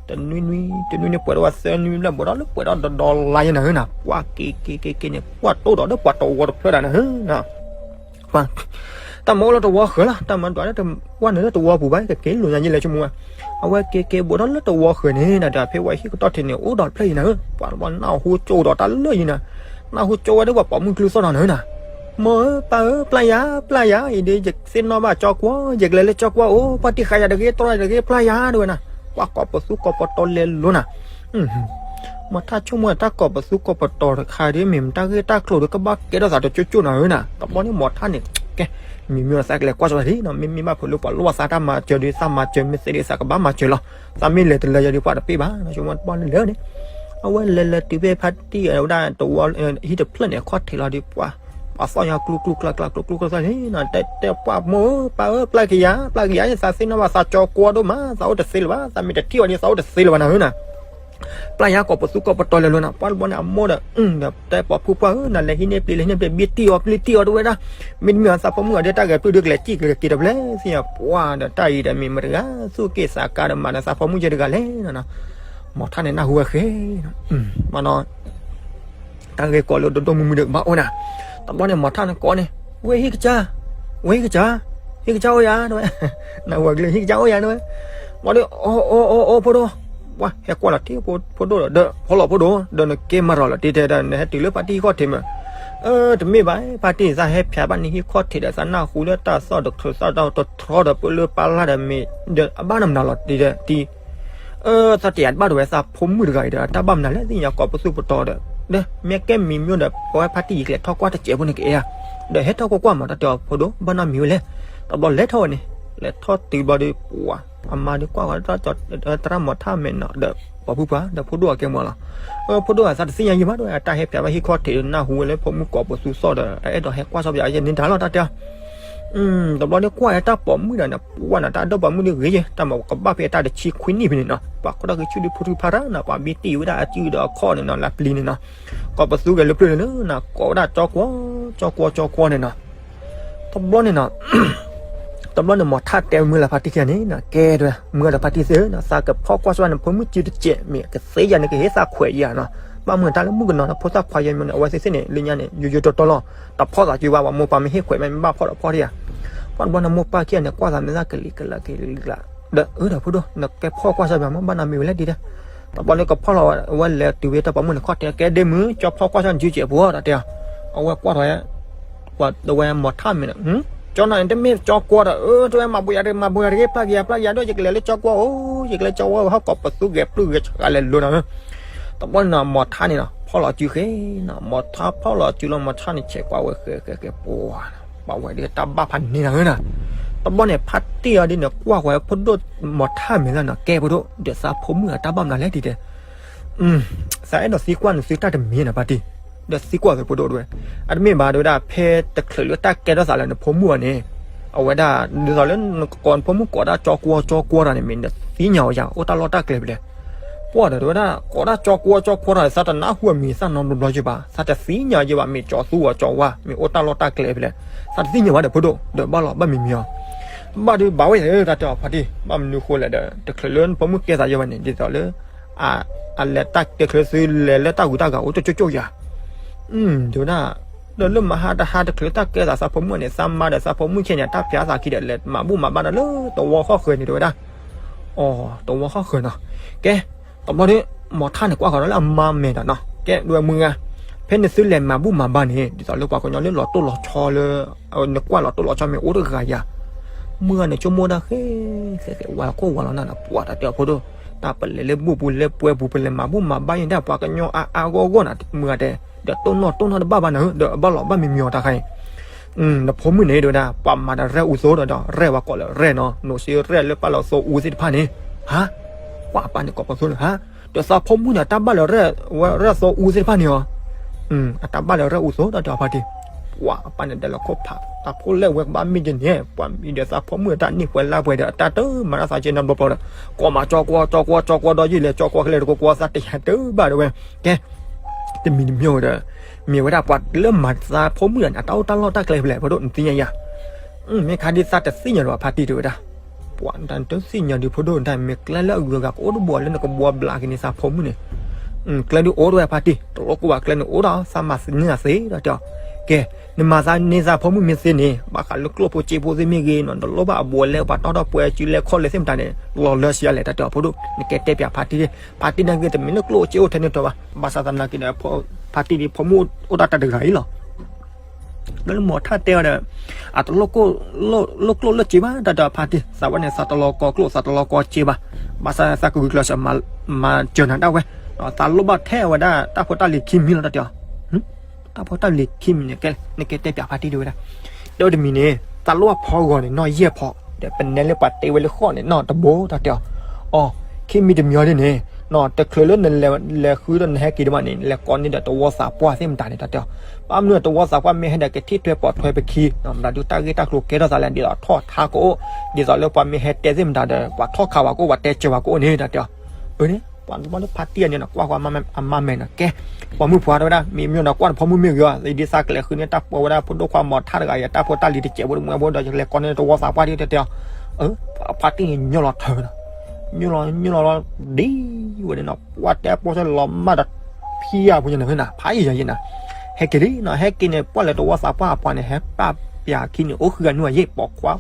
တနွံနွံ တနွံနွံပှဲၤဒီးဝဲသၢနွံဘျဲၣ် ဘၣ်ဒီးလၢပှဲၤဒီးဒီဒီလါယဲနၤဧၢနၤ ပှၤက့ၤက့ၤက့ၤက့ၤန့ၣ် ပှၤတိၢ်ဒီးလၢပှၤတဝီတဖျၢၣ်ဒၣ်နၤဧၢနၤ တၢ်မၤအိၣ်လၢတဝီဃၢၤလီၤ တၢ်မၤဒွးလၢတဝီပူၤဘၣ် ကက့ၤလိာ်ညါယဲလဲၣ်ဆိကမိၣ်ဝဲ အဝဲက့ၤက့ၤဘၣ်ဒီးလၢတဝီဃၢၤန့ၣ် နၤဒီးဖဲဝဲဟံၣ်ကတီၢ်ထံးန့ၣ် အိၣ်ဒီးတဖျၢၣ်ယဲနၤဧၢ ပှၤတဝီနၢ်ဟူကၠိဒီးတၢ်လၢယဲနၤ နၢ်ဟူကၠိဝဲဒၣ်ပှၤပိာ်မုၣ်ကလုၢ်သီၣ်နီၤနၤဧၢနၤ မိၢ်ဧၢ ပၢ်ဧၢ ပျၢ်ယၤ ပျၢ်ယၤ အံၤဒ်ယသ့ၣ်နီၣ်ဘၣ်ကၠီကွီၢ် ယကလဲၤလၢကၠီကွီၢ်အိၣ် ပှၤတံၢ်ဃာ်ယၤတဂ့ၤ တြီယၤတဂ့ၤ ပျၢ်ယၤဒ်ဝဲနၤ ပှၤကိးပသူကိးပတီၤလဲၤလိၤနၤ မီၤထါဆိကမိၣ်တၢ်ကိးပသူကိးပတီၤတခါဒ်မ့ၢ်မတၢ်ဂ့ၢ်တၢ်ကျိၤဒီး ကဘၣ်ကဲထီၣ်သးတကၠိကၠိနၤဧၢနၤ တဘျီန့ၣ်မီၤထါန့ၣ် ကဲ မ့မ့ၢ်သးကလဲၤကွၢ်စီၤလံနီၤ မ့မ့ၢ်ဘၣ်ဖုးလၢပှၤလိၣ်ဘၣ်သးတၢ်မၤစၢၤဒီး သးမၤစၢၤမ့ၢ်သ့ဒီး သးကဘၣ်မၤစၢၤလီၤ သးမ့ၢ်လဲၤတလၢယၤဒီးပှၤတပ့ၢ်ဘၣ် ဆိကမိၣ်တဘျီန့ၣ်လဲၤန့ၣ် အဝဲလဲၤလဲၤတုၤဖဲဖါတံၢ်ဝဲဒၣ်တဝီ ဟံၣ်တဖျၢၣ်န့ၣ် အခီၣ်ထံးလီၤဒီးပှၤ ပှၤသီၣ်ညါကျူကျူကျါကျါကျူကျူကျါကျါန့ၣ် တဲတဲပှၤမိၢ်ဧၢ ပၢ်ဧၢ ပျၢ်က့ၤယၤ ပျၢ်က့ၤယၤ ယသးသ့ၣ်နီၣ်ဘၣ်သးကၠီကွီၢ်ဒိၣ်မး သးအိၣ်တသ့လၢၤဘၣ် သးမ့ၢ်တထံၣ်ဘၣ်န့ၣ် သးအိၣ်တသ့လၢၤဘၣ်နၤဧၢနၤ ပျၢ်ယၤကိးပသူကိးပတီၤလဲၤလိၤနၤ, ပှၢ်တဘျီန့ၣ် အမိၢ်ဒီး ဒီးတဲပိာ်ဖုပှၢ်ဧၢ နလဲၤဟံးန့ၢ်ပျံၤ လဲၤဟံးန့ၢ်ပျံၤ ဘံၣ်တံၢ်အီၤ ပျံၤတံၢ်အီၤတဝဲဒၣ်, မ့တမ့ၢ်အသးဖိမုၣ်အီၤဒီး တၢ်ဂဲၤပျုၢ်ဒုးကလဲၤစံၣ်ကလဲၤက့ၤတဘျဲသ့ၣ်ညါ ပှၢ်ဒီးတၢ်အံၤဒီးမ့ၢ်မတၤတဂၤ သူၣ်က့ၣ်သးကါဒီးမၤဒီးသးဖိမုၣ်ယဲတဂၤလဲၣ်နီၤ, မီၤထၣ်န့ၣ်နၢ်ဟူဝဲဃဲနီၤ, မနီၤ တၢ်ဂ့ၢ်ကီလၢဒိၣ်ဒိၣ်မုၢ်မုၢ်ဒီးကဘၣ်အိၣ်နၤ, တဘျီန့ၣ် မီၤထၣ်န့ၣ်ကိးန့ၣ်, ဝဲဟံၣ်ကစၢ်, ဝဲဟံၣ်ကစၢ်, ဟံၣ်ကစၢ်အိၣ်ယၤတဲဝဲ, နဝဲကလၢဟံၣ်ကစၢ်အိၣ်ယၤတဲဝဲ, ဘျီဒီး အိၣ်အိၣ်အိၣ်အိၣ်ဖိဒိၣ်, ပှၢ်ဟဲကွၢ်လီၤတ့ၢ်ဖိဒိၣ်ဒီး ဖီလီၤဖိဒိၣ် ဒီးနကဲမၤရီၤလီၤတ့ၢ်တဲဒီး နဟဲတုၤလၢဖါတံၢ်ဟံၣ်ခီၣ်ထံးမး, တမ့ၢ်ဘၣ် ဖါတံၢ်သးဟဲဖျါဘၣ်န့ၣ်ဟံၣ်ခီၣ်ထံးဒီး သးနၢ်ဟူလၢတၢ်သီၣ်တထြီဒီးပလၢပလၢဒီးမ့ၢ် ဒီးအဘၣ်နမနုၤလီၤတ့ၢ်ဒီးတံၢ် သးတယၤတဘၣ်ဒိဝဲသးဖိမုၣ်တဂၤအံၤဒီး တၢ်ဘၣ်မနုၤလဲၣ်သ့ၣ်ညါကိးပသူပတီၤဒီး, ဒီးမ့ၢ်ကဲမံၤမျိၣ်ဒီး ပဝဲဖါတံၢ်ယံၤကလဲၤထီၣ်ကွၢ်တစဲးဖိန့ၣ်ကအဲၣ်ဧါ, ဒီးဟဲထီၣ်ကွၢ်ကွၢ်မး တၢ်တဲအီၤဖိဒိၣ် ဘၣ်နီတမံၤဝဲလဲၣ်, တဘျီလဲၤထီၣ်ဝဲန့ၣ်, လဲၤထီၣ်တုၤဘျီဒီး ပှၤအမါဒီးကွၢ်ဃီ သရၣ်မီၤထၣ်မဲာ်နီၤဒီး ပိာ်ဖုပှၢ်ဒီးဖိဒိၣ်အကဲမီၤလီၤ, ဖိဒိၣ်အသးတသ့ၣ်ညါယံၤဘၣ်ဒိဝဲ အတၢ်ဟဲဖျါဘၣ်ဟံၣ်ခီၣ်ထံး နၢ်ဟူဝဲလၢဖိမုၣ်ကိးပသူသီၣ်ဒီး အအဲၣ်ဒိးဟဲကွၢ်ဆီဘၣ်ယဲန့ၣ်တၢ်လီၤ တၢ်တဲအီၤ တဘျီန့ၣ်ကွၢ်ဝဲတၢ်ပိာ်မုၣ်ဒီးန့ၣ် ပှၢ်န့ၣ် တၢ်ဒိၣ်ပိာ်မုၣ်ဒုးဂ့ၤယဲ တၢ်မၤကဘၣ်ဖဲအတၢ်တဆံခွံနံၣ်ဖဲန့ၣ်နီၤ ပှၤခိၣ်တၢ်ဂ့ၤဆူၣ်ဒုးဖုထူဖးရၣ်နီၤ ပှၤဘံၣ်တံၢ်ဝဲဒၣ်အစုဒီးအခီၣ်န့ၣ်နီၤ လၢပျံၤန့ၣ်နီၤ ကိးပသူဂဲၤလၢပျၢၤန့ၣ်လၢနီၤ ကိးဝဲဒၣ်ကၠီကွီၢ် ကၠီကွီၢ် ကၠီကွီၢ်န့ၣ်နီၤ တဘျီန့ၣ်နီၤ တဘျီန့ၣ် မီၤထၣ်တဲမုၢ်လၢဖါတံၢ်ခံဂၤန့ၣ်နီၤ ကဲတဲဝဲ မုၢ်ဒီးဖါတံၢ်သ့ၣ်ဧၢနီၤ သးကဖီၣ်ကွၢ်စၢ်ဘၣ်နဖိမုၣ်စုတစဲး မ့ၢ်ကသ့ယၤန့ၣ် ကဟ့ၣ်သးခွဲးယၤနီၤ ဘၣ်မုၢ်တၢ်လၢမုၣ်ကနီၤနီၤ ဖိသၣ်ခွါယဲမ့ၢ်န့ၣ် အဝဲသ့ၣ်သ့ၣ်န့ၣ် လၢညါန့ၣ် ယိယိတီတီလီၤ တဖီၣ်သးစုဘၣ် ပှၤမိၢ်ပၢ်မ့ၢ်ဟ့ၣ်ခွဲးမ့ၢ်ဘၣ်ဖီၣ်ဒီးဖီၣ်ထံၣ်ယၤ ပှၢ်တဘျီန့ၣ် မိၢ်ပၢ်ခံဂၤန့ၣ် ကွၢ်သးမ့ၢ်သၣ်ကလံၤကလးကလံၤကလး ဒီးအၢဒီးဖိဒိၣ် နကဲဖီၣ်ကွၢ်စၢ်ဘၣ် မ့ၢ်ဘၣ်နီတမံၤဝဲလဲၣ်ဒ်လဲၣ် တဘျီန့ၣ်ကဖီၣ်လီၤဝဲလဲၤတုၤဝဲတၢ်ပိာ်မုၣ်န့ၣ်ခီၣ်ထံး ကဲဒ့မုၢ် ကၠီဖီၣ်ကွၢ်စၢ်နစုစဲးဖိ တၢ်တဲအီၤ အဝဲကွၢ်ထီၣ်ဝဲ ပှၤတဝဲမီၤထၣ်မ့ၢ်န့ၣ် ကၠီနီၤန့ၣ် တမ့ၢ်ကၠီကွီၢ်ဒီး အၢ တဝဲမၤဘိးယၤတဂ့ၤ မၤဘိးယၤတဂ့ၤ ပျၢ်က့ၤယၤ ပျၢ်က့ၤယၤဒီး ယကလဲၤလၢကၠီကွီၢ်ဧိၤ ယကလဲၤကၠီဝဲ ဟီၣ်ကိးပသူဂဲၤပျုၢ်ဂဲၤဆှးလဲၤလိၤ တဘျီန့ၣ်နီၤ မီၤထၣ်န့ၣ်နီၤ ဖီၣ်လီၤစုဃဲနီၤ မီၤထၣ်ဖီၣ်လီၤစုလီၤ မီၤထၣ်န့ၣ် ဆဲးကွၢ်ဝဲဃဲဃဲဃဲ ပှၤ ပှၤဝဲဒၣ်တၢ်ဘၣ်ဖးန့ၢ်နၤဧၢနီၤ တဘျီန့ၣ် ဖါတံၢ်အီၤဒ်န့ၣ် ကွၢ်ဃီၤဖိဒိၣ် မီၤထၣ်မ့ၢ်လၢနီၤ ကဲဖိဒိၣ် ဒီးသးဖိမုၣ်အတၢ်ဘၣ်မနုၤလဲၣ်ဒ်တဲ သးအဲၣ်ဒိးသံကွၢ်နသုတၢ်တမံၤန့ၣ် ဖါတံၢ် ဒီးသံကွၢ်သုဖိဒိၣ်တဝဲ အတမ့ၢ်ဘၣ်တဝဲဒၣ် ဖဲတချုးလၢတၢ်ကဲထီၣ်သးလၢနဖိမုၣ်အီၤန့ၣ် အဝဲဒၣ် ဒ်သိးလၢနကိးနဖိမုၣ်ကိးတၢ်ကၠီကွီၢ်ကၠီကွီၢ်တၢ်န့ၣ် မ့ၢ်နသ့ၣ်ညါအီၤယၤ အိၣ်တၢ်လီၢ်တၢ်ကျဲဖဲလဲၣ် ပှၢ်ဒီးတဝဲဒၣ် ကိးတၢ်ကၠီကွီၢ်ကၠီကွီၢ်တၢ် သးတနၢ်ဟူအမံၤသၣ်နီတဘျီဘျီယဲဘၣ် သးတသ့ၣ်ညါယဲဘၣ် မ့ၢ်ကၠီသူအီၤကၠီဝါ မ့ၢ်အိၣ်တၢ်လီၢ်တၢ်ကျဲဖဲလဲၣ် သးတသ့ၣ်ညါဘၣ်ဒီးဖိဒိၣ် ဒီးဘၣ်လီၤဘၣ်မံၤမံၤအီၤ ဘၣ်ဒုးဘၣ်ဝဲသ့ၣ် တၢ်တဲအီၤဖါတံၢ် ဘၣ်မနုၤဃိလဲၣ်ဒီး တချုးလၢနဖိမုၣ်ကဲသးယဲဘၣ်န့ၣ် ဒ်သိးလၢ အလဲၤတၢ်တချုးသုလဲၤလၢတၢ်ဂုၤတၢ်ဂၤအိၣ်ကၠိကၠိကၠိယၤ တဲဝဲဒၣ် ဒီးလၢမဟါတဟါတချုးတၢ်ကဲသးသးဖိမုၣ်န့ၣ် သးမါဒီးသးဖိမုၣ်ခဲန့ၣ် တၢ်ဖျါသးခံဒီး လဲၤမၤဘူၣ်မၤဘါဒီးလၢသဝီဃီၣ်ဃၢၤန့ၣ် တဲဝဲဒၣ် အီၤ သဝီဃီၣ်ဃၢၤနီၤ ကဲ တဘျီဒီး မီၤထၣ်န့ၣ်ကွၢ်ဃီၤဒီးလၢအမါမဲာ်ဒီးနီၤ ကဲဒွဲမုၢ်ဂၤ ဖဲနသုလဲၤမၤဘူၣ်မၤဘါန့ၣ် ဒ်သိးလၢပှၤကညီလၢလီၤတိၢ်လီၤဆီလၢ နကွၢ်လီၤတိၢ်လီၤဆီမ့ၢ်အိၣ်တဂၤယၤ မုၢ်ဂၤန့ၣ်ဆိကမိၣ်ဒၣ်ဃဲ ဃဲဃဲ ဝါလီၤခိၣ်ဝါလီၤနၢ်ဒီး ပှၤတၢ်တဲအီၤဖိဒိၣ် တၢ်ပလဲၤလၢဘူၣ်ပူၤလၢပှဲၤပူၤ ပလဲၤမၤဘူၣ်မၤဘါယဲဒၣ် ပှၤကညီအါအါဂီၢ်ဂီၢ်နၤ မုၢ်ဂၤတဲ ဒီးတိၢ်နီၣ်တိၢ်နီၣ်တဘၣ်ဘၣ်နၤဧၢ ဒီးအဘၣ်လီၤဘၣ်မံၤမံၤအီၤတၢ်ခါအံၤ နဖိမုၣ်န့ၣ် တဲဝဲဒၣ် ပှၤမၤဒီးရဲၣ်အူသိဒီး ရဲၣ်ဝဲကိးလၢရဲၣ်နီၤ နိးစ့ရဲၣ်လၢပၢ်လီၤသိအူသ့ၣ်တဖၣ်န့ၣ် ဟါ ပှၤအပၢ်န့ၣ်ကိးပသူလၢဟါ ဒီးသးဖိမုၣ်န့ၣ် အတၢ်ဘၣ်လၢရဲၣ်ဝဲရဲၣ်သိအူသ့ၣ်တဖၣ်န့ၣ်အီၤ အတၢ်ဘၣ်လၢရဲၣ်အူသိ တၢ်တဲအီၤဖါတံၢ် ပှၤအပၢ်န့ၣ်ဒဲးလီၤခိၣ်ဖး တၢ်ဖိလဲၣ်ဝဲကဘၣ်မ့ၢ်ကန့ၣ် ပှၤမံၤဒီးသးဖိမုၣ်န့ၣ် တၢ်နံၣ်ပှဲၤလါပှဲၤဒီး တၢ်တမၤတၢ်သးက့နီတဘျီဘျီဒီး ကိးမးကၠီကွီၢ် ကၠီကွီၢ် ကၠီကွီၢ်ဒီးယံာ်လဲၣ် ကၠီကွီၢ်ခဲလၢာ်တကကွီၢ် သးတယၤတဘၣ်တဝဲ ကဲ တမံၤတမံၤဝဲဒီး မ့ၢ်ဝဲဒၣ်ပှၤလၢမၤသးဖိမုၣ်ဒီးန့ၣ် အတၢ်အိၣ်တၢ်လီၢ်တၢ်ကျဲဖဲလဲၣ် ဖိဒိၣ်နသ့ၣ်ညါယၤ မ့ၢ်ခါဒ်သးတသ့ၣ်ညါဒီးဖါတံၢ်တဲဝဲဒၣ် ပှၤတၢ်တသ့ၣ်ညါဒုးဖိဒိၣ်တၢ် မ့ၢ်ကျဲလၢအဂုၤအဂၤကအိၣ်တဘိလၢနကဘှီဘျးက့ၤန့ၢ် သးဖိမုၣ်န့ၣ် ကျဲဒုးအိၣ်တဝဲဖါတံၢ် တလိၣ်ကိးဘၣ်ကျဲန့ၣ်အိၣ်ဒီး သးမၤန့ၢ်သးသ့ဒီးတဲအီၤ ကဲ နမၤသးန့ၢ်သးဖိမုၣ်မ့ၢ်သ့န့ၣ် ဘၣ်ဃးလၢကျိၣ်ဖိစ့ဖိသ့ၣ်မ့ၢ်ဂ့ၤနီၤ တလိၣ်ဘၣ်အဘှီလဲၣ် ပှၤတီၢ်ထီၣ်ပှဲၤစုလဲၣ်ခီၣ်လဲၣ်သ့ၣ်မတၤန့ၣ် လီၤလၢဆံးအါလဲၣ် တၢ်တဲအီၤဖိဒိၣ် နကဲတဲပၠးဖါတံၢ် ဖါတံၢ်နာ်က့တမ့ၢ်လၢကျိၣ်စ့အိၣ်ထဲန့ၣ်တီဘၣ် ဘၣ်ဆၣ်သနာ်က့ဒီး ဖါတံၢ်ဒ်ဖိမုၣ်အိၣ်တၢ်တဂၤအံၤလီၤ ဒီးလၢမီၤထၣ်တဲအီၤဒီး အတလိၣ် လိၣ်ကျိၣ်လိၣ်စ့ဘၣ် တၢ်တဲအီၤဖါတံၢ် သးဝဲန့ၣ် သးတလီၤကီကျိၣ် သးတလီၤကီစ့ဘၣ် ဘၣ်ဆၣ်သးကဂုာ်ကျဲးစၢး မၤစၢၤနၤဒၣ်ဝဲ သးလိၣ်ဘၣ်ထဲဝဲဒၣ် တၢ်ဖိတၢ်လံၤခံမံၤလီၤ တၢ်တဲအီၤ တၢ်ဖိတၢ်လံၤခံမံၤန့ၣ် နကဲတဲပၠးဖါတံၢ်တဲဝဲဒၣ် တဲဝဲတမံၤန့ၣ် သးလိၣ်ဘၣ်ဖီဂီၤန့ၣ် နီၣ်ယဲၢ်ဖီ ဒီးပနဲလၢပှၤတ့ဝဲလၢဃီၣ်န့ၣ် နီၣ်တဘိ တၢ်တဲအီၤ အီ ခံမံၤတမံၤအီၤဒ်န့ၣ် နီၣ်တချုးလၢနလဲၤဃုဒီးနဟဲက့ၤဒံးဘၣ်န့ၣ် လဲၤကိးန့ၢ်ဒီးတဝီသးပှၢ်သ့ၣ်မတၤန့ၣ် တၢ်တဲအီၤ ဘၣ်မနုၤတဝီသးပှၢ်မ့ၢ်ဟဲဒီးကထံၣ်ထွဲပိာ်ထွဲပခံ မတၤဒုးတၢ်ဂ့ၢ်တၢ်ကျိၤကဲထီၣ်သးလဲၣ် ဒ်သိးထီၣ်ထါကအိၣ် ဒ်သိးလၢပှၤမ့ၢ်ဟဲတဲသ့ၣ်မတၤဒီး ပှၤထီၣ်ခးဝဲကအိၣ် ပှၤတဲစၢၤဝဲကအိၣ်န့ၣ် တၢ်တဲအီၤ အၢန့ၣ် ပှၤဘၣ်လၢဖါတံၢ်အန့ၣ်နီၤ ကွၢ်ဃီအမါမဲာ်နီၤ ကဲ ပိာ်မုၣ်ဖှါတဲဝဲဒၣ် မ့ၢ်မ့ၢ်ဒီးကွၢ်တဖိမုၣ်မ့ၢ်ဂ့ၤအီၤ ယဒ်သးကလဲၤဃုန့ၢ်တၢ်ပိာ်ဝဲဒၣ်ဖိဒိၣ်ခွါမီၤထါတဂၤအံၤ တၢ်ဖိတၢ်လံၤတစဲးဖိတမူအဖိဒီး ယလဲၤကိးန့ၢ်တဝီသးပှၢ်ဒ်တဲတဲအီၤ အၢ ဖါတံၢ်န့ၣ်ညီလီၤထၢနီၤ ညီလီၤညီလီၤလီၤ ဒ်ဝဲန့ၣ်နီၤ ပှၤတဲပိာ်ဆၢလီၤမၢ်ဒီး ဖံယၤဖိညါန့ၣ်နီၤ ဖးယံာ်ယံာ်နီၤ ဟဲက့ၤလံနီၤ ဟဲက့ၤန့ၣ် ပှၤလဲၤတဝီသးပှၢ်အပှၤန့ၣ် ဟဲပာ်ပျးခံန့ၣ် အိၣ်ဃုဂၤနွံဂၤယဲၢ် ပိာ်ခွါ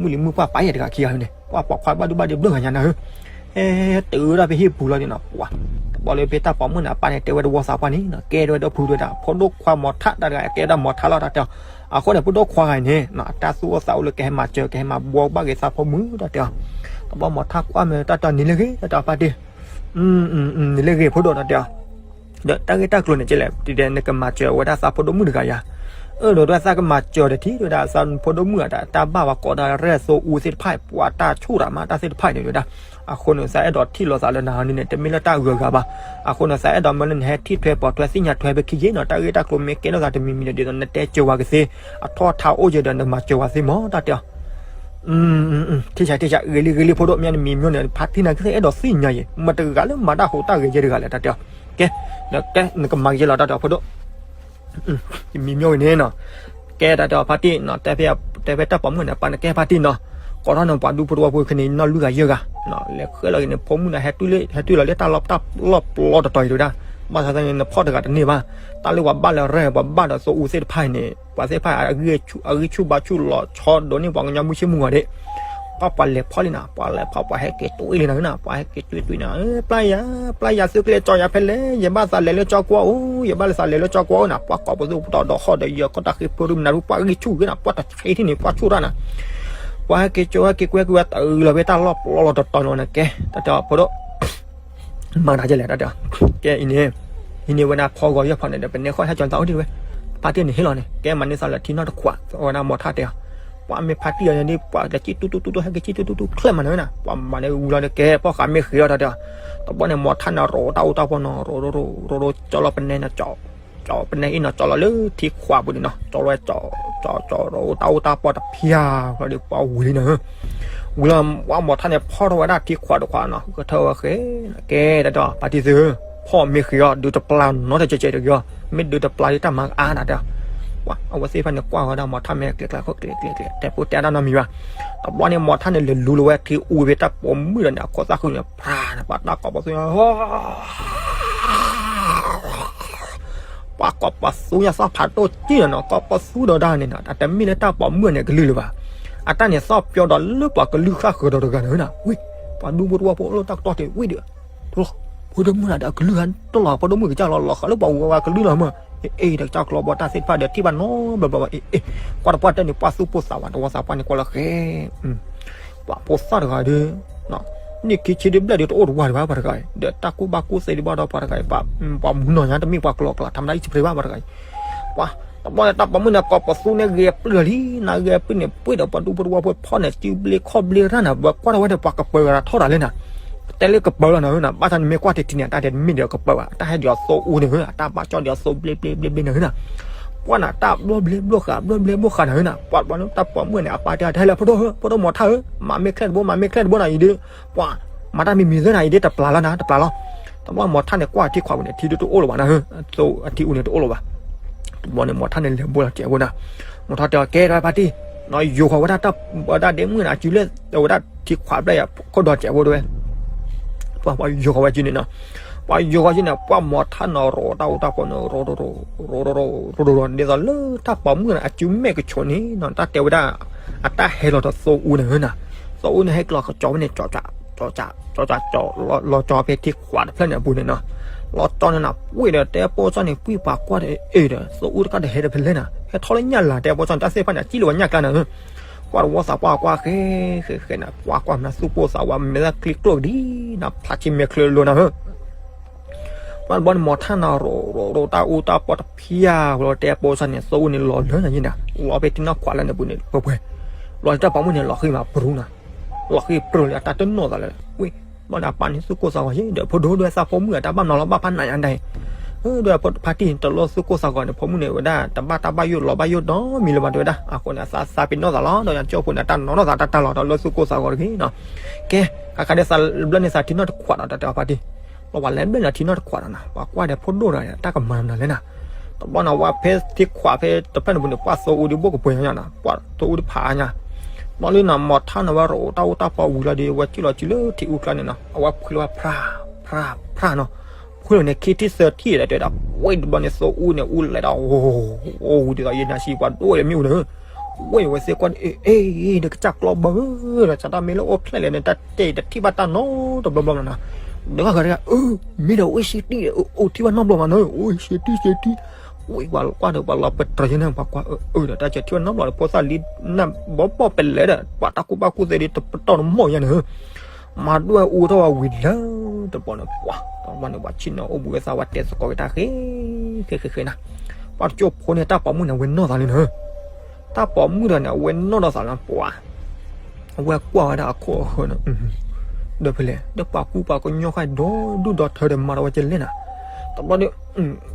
မုၣ်လံၤမုၣ်ပှၢ်ပာ်ယဲၢ်တဂၤခံဂၤန့ၣ် ပှၤပိာ်ခွါဘၣ်ဒိဘၣ်ဒ့ဘျၢဂၤညါနၤဧၢ ဟဲတုၤဝဲဒၣ်ဖဲဟံၣ်ပူၤလီၤန့ၣ်နီၤ ပှၤ တဘျီလၢဖဲတၢ်ပိာ်မုၣ်န့ၣ် အပၢ်န့ၣ်တဲဝဲတဝီသးပှၢ်န့ၣ်နီၤ ကဲဝဲဒီးဖုတဲဝဲဒၣ် ဖိဒိၣ်ခွါမီၤထါတဂၤ ကဲဝဲဒၣ်မီၤထါလီၤတၢ်တဲအီၤ အဃိန့ၣ် ဖိဒိၣ်ခွါဂၤအံၤန့ၣ် အတၢ်သူၣ်အိၣ်သးအိၣ်လၢကဟဲမၤစၢၤ ကဟဲမၤဘှီဘၣ်က့ၤသးဖိမုၣ်တၢ်တဲအီၤ တဘျီမီၤထါကွၢ်မဲာ်တၢ်တဲအီၤ နံၤလၢဂ့ၤ တၢ်တဲအီၤဖါတံၢ် နံၤလၢဂ့ၤဖိဒိၣ်တၢ်တဲအီၤ ဒီးတၢ်ဂ့ၢ်တၢ်ကျိၤန့ၣ်ကဲလဲၣ် ဒ်နကမၤစၢၤဝဲဒၣ်သးဖိဒိၣ်မုၣ်တဂၤယၤ အၢ ဒီးဒွဲသးကမၤစၢၤတထံၣ် တဲဝဲဒၣ်သးဖိဒိၣ်မုၣ်အတၢ်ဘၣ်ဝဲကိးဒၣ်ရဲၣ်သိအူသ့ၣ်တဖၣ် ပှၤတၢ်ဆူၣ်တၢ်မးတၢ်သ့ၣ်တဖၣ်န့ၣ် တဲဝဲဒၣ် အဃိန့ၣ် သးအဲၣ်ဒိးထံၣ်လိာ်သးလၢနၤန့ၣ် တမ့ၢ်လၢတၢ်အဂုၤအဂၤဘၣ် အဃိန့ၣ် သးအဲၣ်ဒိးမၢလၢနဟဲထံၣ်ထွဲပိာ်ထွဲသ့ၣ်ညါထွဲဖဲခံယ့ၣ်နီၤ တၢ်ဂ့ၢ်တၢ်ကျိၤမ့ၢ်ကဲထီၣ်သးတမံၤမံၤဒီး ဒ်သိးနတဲစၢၤဝဲကသ့ အထီၣ်ထါအိၣ်ယဲဒီးနမၤစၢၤဝဲသ့မး တၢ်တဲအီၤ ထံၣ်ဆါထံၣ်ဆါ ဂ့ၤလံဂ့ၤလံဖိဒိၣ် မ့ၢ်နမံၤမ့ၢ်န့ၣ် ဖါတံၢ်နၤကသ့ၣ်အဲၣ်ဒိးသ့ၣ်ညါယဲ မတဂၤလၢမၤတၢ်ဟူးတၢ်ဂဲၤယဲတဂၤလဲၣ် တၢ်တဲအီၤ ကဲ ဒီးကဲ နကမၤကယဲလီၤ တၢ်တဲအီၤဖိဒိၣ် မံၤမ့ၢ်ဝဲန့ၣ်နီၤ ကဲတၢ်တဲအီၤဖါတံၢ်နီၤ တဲဖဲတၢ်ပိာ်မုၣ်န့ၣ် ပၢ်နကဲဖါတံၢ်နီၤ ကိးထီၣ်န့ၣ်ပှၤဒူဖိတဝီဖိခဲန့ၣ် နီၢ်လွံၢ်ဂၤယဲၢ်ဂၤ လဲၤဃဲလီၤက့ၤန့ၣ် ဖိမုၣ်န့ၣ် ဟဲတုၤလီၤလၢတၢ်လီၢ်ပျီတတီၤအံၤတဲဝဲဒၣ် ဘၣ်ဆၣ်သနာ်က့န့ၣ် နဖီၣ်တဂၤတန့ၢ်ဘၣ် တၢ်လၢပှၤဘၣ်လၢရဲၣ် ပှၤဘၣ်ဒီးသိအူသ့ၣ်တဖၣ်အံၤန့ၣ် ပှၤသ့ၣ်တဖၣ် အဂံၢ်ဆူၣ်ဘါဆူၣ်လီၤဆီဒိးန့ၢ်ပှၤကညီမုၢ်ဆ့ၣ် မုၢ်ဂီၤဒ့ၣ် ပှၤပှၤလဲၤဖီၣ်လံနီၤ ပှၤလဲၤဖီၣ်ပှၤဟဲက့ၤတွံၢ်လံနီၤ ပှၤဟဲက့ၤတွံၢ်တွံၢ်နီၤ ပျၢ်ယၤ ပျၢ်ယၤသုကလဲၤကၠီယၤဖဲလဲၣ် ယဘၣ်သးလဲၤလၢကၠီကွီၢ်အိၣ် ယဘၣ်လၢသးလဲၤလၢကၠီကွီၢ်အိၣ်နီၤ ပှၤကိးပသူပတီၢ်ဒီးဟီၣ်ဒီးယၢၤ ကီၢ်တၢ်ဃ့ဖၢရူၢ်မနုၤ ပှၤဂံၢ်ဆူၣ်ဂ့ၤနီၤ ပှၤတဆံးထံၣ်န့ၣ် ပှၤဆူၣ်တၢ်နီၤ ပှၤဟဲက့ၤကၠီဟဲက့ၤကွဲက့ၤဝဲတအုးလီၤဖဲတၢ်လီၢ်ပျီလီၤတတီၤလီၤန့ၣ် ကဲ တၢ်တဲအီၤဖိဒိၣ် မၤတၢ်ကဲလဲၣ် တၢ်တဲအီၤ ကဲအံၤန့ၣ် အံၤန့ၣ်ဝဲဒၣ်ဖီဂီၤယဲၢ်ဖီန့ၣ်ဒီး ပနဲဃီဟဲကၠီသးအိၣ်ဒံးဝဲ ဖါတံၢ်န့ၣ်ဟ့ၣ်လီၤန့ၣ် ကဲမၤန့ၢ်သးလၢထံနီၢ်တခွး ဝဲဒၣ်မီၤထါတဲအီၤ ပှၤမ့ၢ်ဖါတံၢ်အီၤန့ၣ် ပှၤလဲၤကံၣ်တူတူတူတူ ဟဲက့ၤကံၣ်တူတူတူ ချဲၣ်မၤန့ၢ်ဝဲနီၤ ပှၤမၤန့ၢ်ဝံၤလီၤဒီး ကဲပီၢ်ဃာ်မ့ၢ်ဃ့အီၤ တၢ်တဲအီၤ တဘျီန့ၣ် မီၤထါန့ၣ် ရိးတၢ်အူတၢ်ပီၢ်နီၤ ရိးရိးရိးရိး ကၠီလီၤပနဲနီၤ ကၠီ ပနဲအံၤနီၤ ကၠီလီၤလၢထံခွးပူၤန့ၣ်နီၤ ကၠီလီၤဝဲ ကၠီ ကၠီ ရိးတၢ်အူတၢ်ပီၢ်တဖၠၣ် ဘျီဒီးပှၤဝံၤလံနီၤ ဝံၤလီၤ ပှၤမီၤထါန့ၣ် ဖီၣ်ထီၣ်ဝဲဒၣ်ထံခွးတခွးနီၤ ကထၢဝဲဃဲ ကဲတၢ်တဲအီၤ ဖါတံၢ်သု ဖီၣ်မ့ၢ်ဃ့အီၤ ဒုးတပျၢ်နီတစဲးစဲးတဂ့ၤအီၤ မ့ၢ်ဒုးတပျၢ်လၢတၢ်မၤအါတၢ်တဲအီၤ ပှၤအဝဲသ့ၣ်တဖၣ်န့ၣ် ကွၢ်ဝဲဒၣ်မီၤထါမဲာ်ကျဲၤကျဲၤခိၣ်ကျဲၤကျဲၤကျဲၤ တဲပိတဲအတၢ်နီတမံၤဘၣ် တဘျီန့ၣ် မီၤထါန့ၣ် လဲၤလူၤလီၤဝဲထံအူဖဲတၢ်ပိာ်မုၣ်ဒီးန့ၣ် အခိၣ်သၣ်ဃုန့ၣ် ဖြးန့ၣ် ပှၤတၢ်ကိးပသူ ပှၤကိးပသူညါသီၣ်ဖးဒိၣ်ကံၣ်နီၤနီၤ ကိးပသူဒီးဒၣ်န့ၣ်နီၤ အတမ့ၢ်လၢတၢ်ပိာ်မုၣ်န့ၣ်ကလုၢ်လၢၤဘၣ် အတၢ်န့ၣ်သီၣ်ပျီဒီးလၢပှၤကလုၢ်ဃၣ်ဃၢၤဒီးတဂၤန့ၣ်ဝဲနီၤ ဝံၤ ပှၤဒူဖိတဝီဖိလၢတၢ်ကတီၢ်တ့ၢ်ဝံၤဒီး တလီၤ ဖိဒိၣ်မုၣ်နၤဒီးအကလုၢ်ဟဲတလီၤ ဖိဒိၣ်မုၣ်ကစၢ်လီၤလီၤဃာ်လၢပှၤဝဲဝဲကလုၢ်လီၤမး အ့ၣ် တကစၢ်ကျီဘီတၢ်သ့ၣ်တဖၣ်ဒီးထံၣ်ဘၣ်နီတဘျီဘျီဘၣ် အ့ၣ် အ့ၣ် ကွၢ်တပှၢ်တၢၢ်န့ၣ် ပှၢ်သူၣ်ပိၢ်သးဝး တဝီသးပှၢ်န့ၣ်ကွၢ်လၢဃဲ ပှၤဖိသၣ်တဂၤဒီး န့ၢ်ခံဆံဒ်ဘျဲၣ်ဒီးတအိၣ်တဝါဒံးဘၣ်ပှၤတဂၤအံၤ ဒီးတၢ်ကူၣ်ဘၣ်ကူၣ်သ့ဒံးဘၣ်ဒီးပှၤတဂၤအံၤ ပှၤမုၢ်နီၢ်ညါတမ့ၢ်ပှၤကျိၤကျဲ ထီမတၤအံၤစပရ့ၤဘၣ်ပှၤတဂၤအံၤ ပှၤ တဘျီန့ၣ်တၢ်ပိာ်မုၣ်န့ၣ် ကိးပသူန့ၣ်ဂဲၤပျုၢ်လီၤလံ နဂဲၤပျုၢ်န့ၣ် ပှ့ၢ်ဒီးပှၤဒူဖိတဝီဖိဖီၣ်န့ၣ် စုဘျ့ခီၣ်ဘျ့ရၣ်န့ၣ် ပှၤကွၢ်ထီၣ်ဝဲဒီးပှၤကပၢၤဂၤထီၣ်တၢ်လဲၣ်နၤ တဲလၢကပၢၤလီၤနၤဧၢနၤ ဘၣ်ဆၣ်န့ၣ်မ့ၢ်ကွၢ်ထံထံန့ၣ် အတၢ်တဲတမ့ၢ်ဒီးကပၢၤဘၣ် အတၢ်ဟဲဒ်သိအူန့ၣ်ဧၢ အတၢ်ဘၣ်ကၠီဒ်သိဘျ့ဘျ့ဘျ့ဘျ့နၤဧၢနၤ ပှၤနၤတၢ်ဘျီဘျ့ဘျီဃာ်ဘျီဘျ့ဘျီဃာ်နၤဧၢနၤ ပှၤတဘျီန့ၣ်တၢ်ပိာ်မုၣ်န့ၣ် အပၢ်တဲတဟဲလၢဖိဒိၣ်ဧၢ ဖိဒိၣ်မီၤထါဧၢ မၤမ့ၢ်ချဲၣ်တဘိ မၤမ့ၢ်ချဲၣ်တဘိနၤအံၤဒ် ပှၤ မၤတၢ်မံၤမံၤသ့နၤအံၤဒ်တပျၢ်လီၤနၤ တပျၢ်လီၤ တဘျီမီၤထါန့ၣ် ကွၢ်ထံခွးပူၤန့ၣ် ထံဒိၣ်တအိၣ်လၢၤဘၣ်နၤဧၢ သိအထံအူန့ၣ်တအိၣ်လၢၤဘၣ် တဘျီန့ၣ် မီၤထါန့ၣ်လဲၤဘိလီၤစဲးဖိနၤ မီၤထါတဲအီၤ ကဲတဝဲဖါတံၢ် ယိၤဃီၤဝဲဒၣ်တၢ် ဝဲဒၣ်ဒ့မုၣ်န့ၣ် အစုလၢ ဝဲဒၣ်ထံခွးဘျဲၣ်ယၤ ခိၣ်ဒီးစဲးဖိတဝဲ ပှၤယိၤဃီၤဝဲစုန့ၣ်နီၤ ပှၤယိၤဃီၤစုန့ၣ် ပှၤမီၤထါနီၤ ရိးတၢ်အူတၢ်ပီၢ်န့ၣ် ရိးရိးရိး ဒ်သိးလၢတၢ်ပိာ်မုၣ်န့ၣ် အစုမဲာ်ကဆိးန့ၣ်နီၤ တၢ်တဲဝဲဒၣ် အတၢ်ဟဲလီၤဒီးသိအူန့ၣ်ဧၢနၤ သိအူန့ၣ်ဟဲကျီၤကစီၤဝဲန့ၣ် ကစီၤ ကစီၤ ကစီၤ လီၤကၠီဖဲထံခွးတဖျၢၣ်န့ၣ်အပူၤန့ၣ်နီၤ လီၤကၠီန့ၣ်နၤ ပှ့ၢ်ဒီးတဲပိၢ်စၢ်န့ၣ် ပှ့ၢ်ပှၤကွၢ်ဒီးအ့ၣ်ဒီး သိအူတကၢ်ဒီးဟဲဒီးဖဲလဲၣ်နၤ ဟဲထီၣ်လၢညၣ်လၤ တဲပိၢ်စၢ်န့ၣ် တၢ်သ့ၣ်တဖၣ်န့ၣ် စံၣ်လၢပှၤညၣ်ကျါနၤဧၢ ကွၢ်တဝီသးပှၢ်ကွၢ်ဃဲ ဃဲဃဲနၤ ကွၢ်ကွၢ်မနၤသူၣ်ပိၢ်သးဝး မ့ၢ်ဒၣ်ကျံကျိၣ်ကဒံနၤ ဖျါဆံမဲာ်ချၢလိၤနၤဧၢ ပှၤတဘျီန့ၣ် မီၤထါနၤ ရိးရိးရိးတၢ်အူတၢ်ပီၢ်တဖျါ လီၤတဲပိၢ်စၢ်န့ၣ် သိအူန့ၣ်လီၤလၢနၤယံၤနၤ လီၤဖဲထံနီၢ်ခွးလၢန့ၣ်ပူၤန့ၣ် ပှဲၤပှဲၤ လီၤတၢ်ပိာ်မုၣ်န့ၣ် လီၤဃံၤမးပြူၤနၤ လီၤဃံၤပြူၤလၢအတၢ်တနီၣ်သးလၢ ဝံၤ ဘျီန့ၣ် အပၢ်န့ၣ်သူၣ်ကိၢ်သးဂီၤယံၤ ဒီးဖိဒိၣ်ဒွဲသးဖိမုၣ်အတၢ်ဘၣ်နီၤလီၤဘၣ်ဖးနးညါဒၣ်အံၤ ဒွဲဖါတံၢ်တလိၣ်သူၣ်ကိၢ်သးဂီၤန့ၣ် ဖိမုၣ်န့ၣ်ဝဲဒၣ် တဘၣ်တၢ်ဘၣ်ယိၣ်လီၤဘၣ်ယိၣ်နီတမံၤလၢၤဘၣ်တဲဝဲဒၣ် အဃိန့ၣ် သးသးပ့ၤနီၣ်သးလီၤ ဒီးယကၠိဖိန့ၣ် တၢ်နီၣ်ထီၣ်သးတၢ်တၢ်လီၤ တလိၣ်သူၣ်ကိၢ်သးဂီၤတဂ့ၤနီၤ ကဲ ခါခါဒ်သးဘျီန့ၣ်သးထံနီၢ်တခွးဒီးတၢ်တဲအီၤဖါတံၢ် ပှၤလဲၤဘျဲၣ်လီၤထံနီတခွးဒီးနီၤ, ပှၤကွၢ်ဒီးဖိဒိၣ်တဂၤန့ၣ် တၢ်ကမၤမနုၤလဲၣ်နီၤ. တဘျီန့ၣ် ဝဲဖဲထံခွးဖဲတဖျၢၣ်န့ၣ်ပူၤန့ၣ် ပှၤသိအူဒုးဘိၣ်ကပှဲၤညါနီၤ, ပှၤသိအူတဖးညါ. ဘျီလၢနီၤ မီၤထါန့ၣ် ဝဲရိးအိၣ်တၢ်အူတၢ်ပီဝံၤလီၤဒီး ဝဲစံၣ်လီၤစုလၢထံအူကျါန့ၣ်နီၤ, အဝဲဖှံလီၤဝဲဖြါ ဖြါ ဖြါနီၤ. ဖှံလီၤန့ၣ် ခံထံၣ်သၢထံၣ်ဒီးတဲဒၣ် ဝ့ၢ်တဘျီန့ၣ် သိအူန့ၣ် အူလဲၤဒီး အိၣ် အိၣ်ဝံၤဒ်သိးယနၤဆံးပှၤဒိၣ်ဒီးမ့ၣ်အူန့ၣ် ဝ့ၢ်ဝဲသ့ၣ်ကွၢ် အ့ အ့ ဒီးကစၢ်ကျီဘၢဒီး စးတၢ်မ့ၢ်လၢအိၣ်ဖျဲၣ်လဲၣ်န့ၣ် တၢ်တဲတထံၣ်ဘၣ်တၢ်နီတဘျီဘျီနီၤနီၤ. ဒီးဂၤတဂၤ အၢ မ့ၢ်ဒီးအိၣ်ဆ့တံၢ် အိၣ်ထံၣ်ဘၣ်နီတဘျီမးနီၤ, အိၣ်ဆ့တံၢ်ဆ့တံၢ်. ဝ့ၢ်ပှၤကွၢ်ဒီးပှၤလီၤပတြၢၤယဲန့ၣ် ပှၤကွၢ်အၢဒီး တၢ်စၢၤထံၣ်ဘၣ်နီတဘျီဒီး ဖိသၣ်လံနၢ်ဘီဘီပလဲၤဒီး ပှၤတၢ်ကူၣ်ဘၣ်ကူၣ်သ့ဒ်တပတီၢ်တမီၢ်ယဲန့ၣ် မၤဒိၣ်ဝဲအူထီၣ်ဝဲဝံၤလၢ တဘျီန့ၣ် ပှၤ တဘျီန့ၣ် ပှၤဆ့ၣ်နီၤအိၣ်ဘှံးဝဲသး ဝဲတဲသကိးက့ၤတၢ်ဃ့ ဃ့ ဃ့ ဃ့နၤ. ပှၤတကၠိဖိန့ၣ် တၢ်ပိာ်မုၣ်န့ၣ် အဝဲနီၢ်သးလံနီၤ, တၢ်ပိာ်မုၣ်ဒီးန့ၣ် အဝဲနီၢ်ဒီးသးလၢပှၤ အဝဲကွၢ်ဝဲဒၣ်အခိၣ်အဃၢၤန့ၣ် ဒီးဖဲလဲၣ် ဒီးပှၤကူပှၤကညီဃာ်ဒီဒူၣ်ဒီထၢဒီးမၤဒီးဝဲကလဲၣ်နၤ. တဘျီဒီး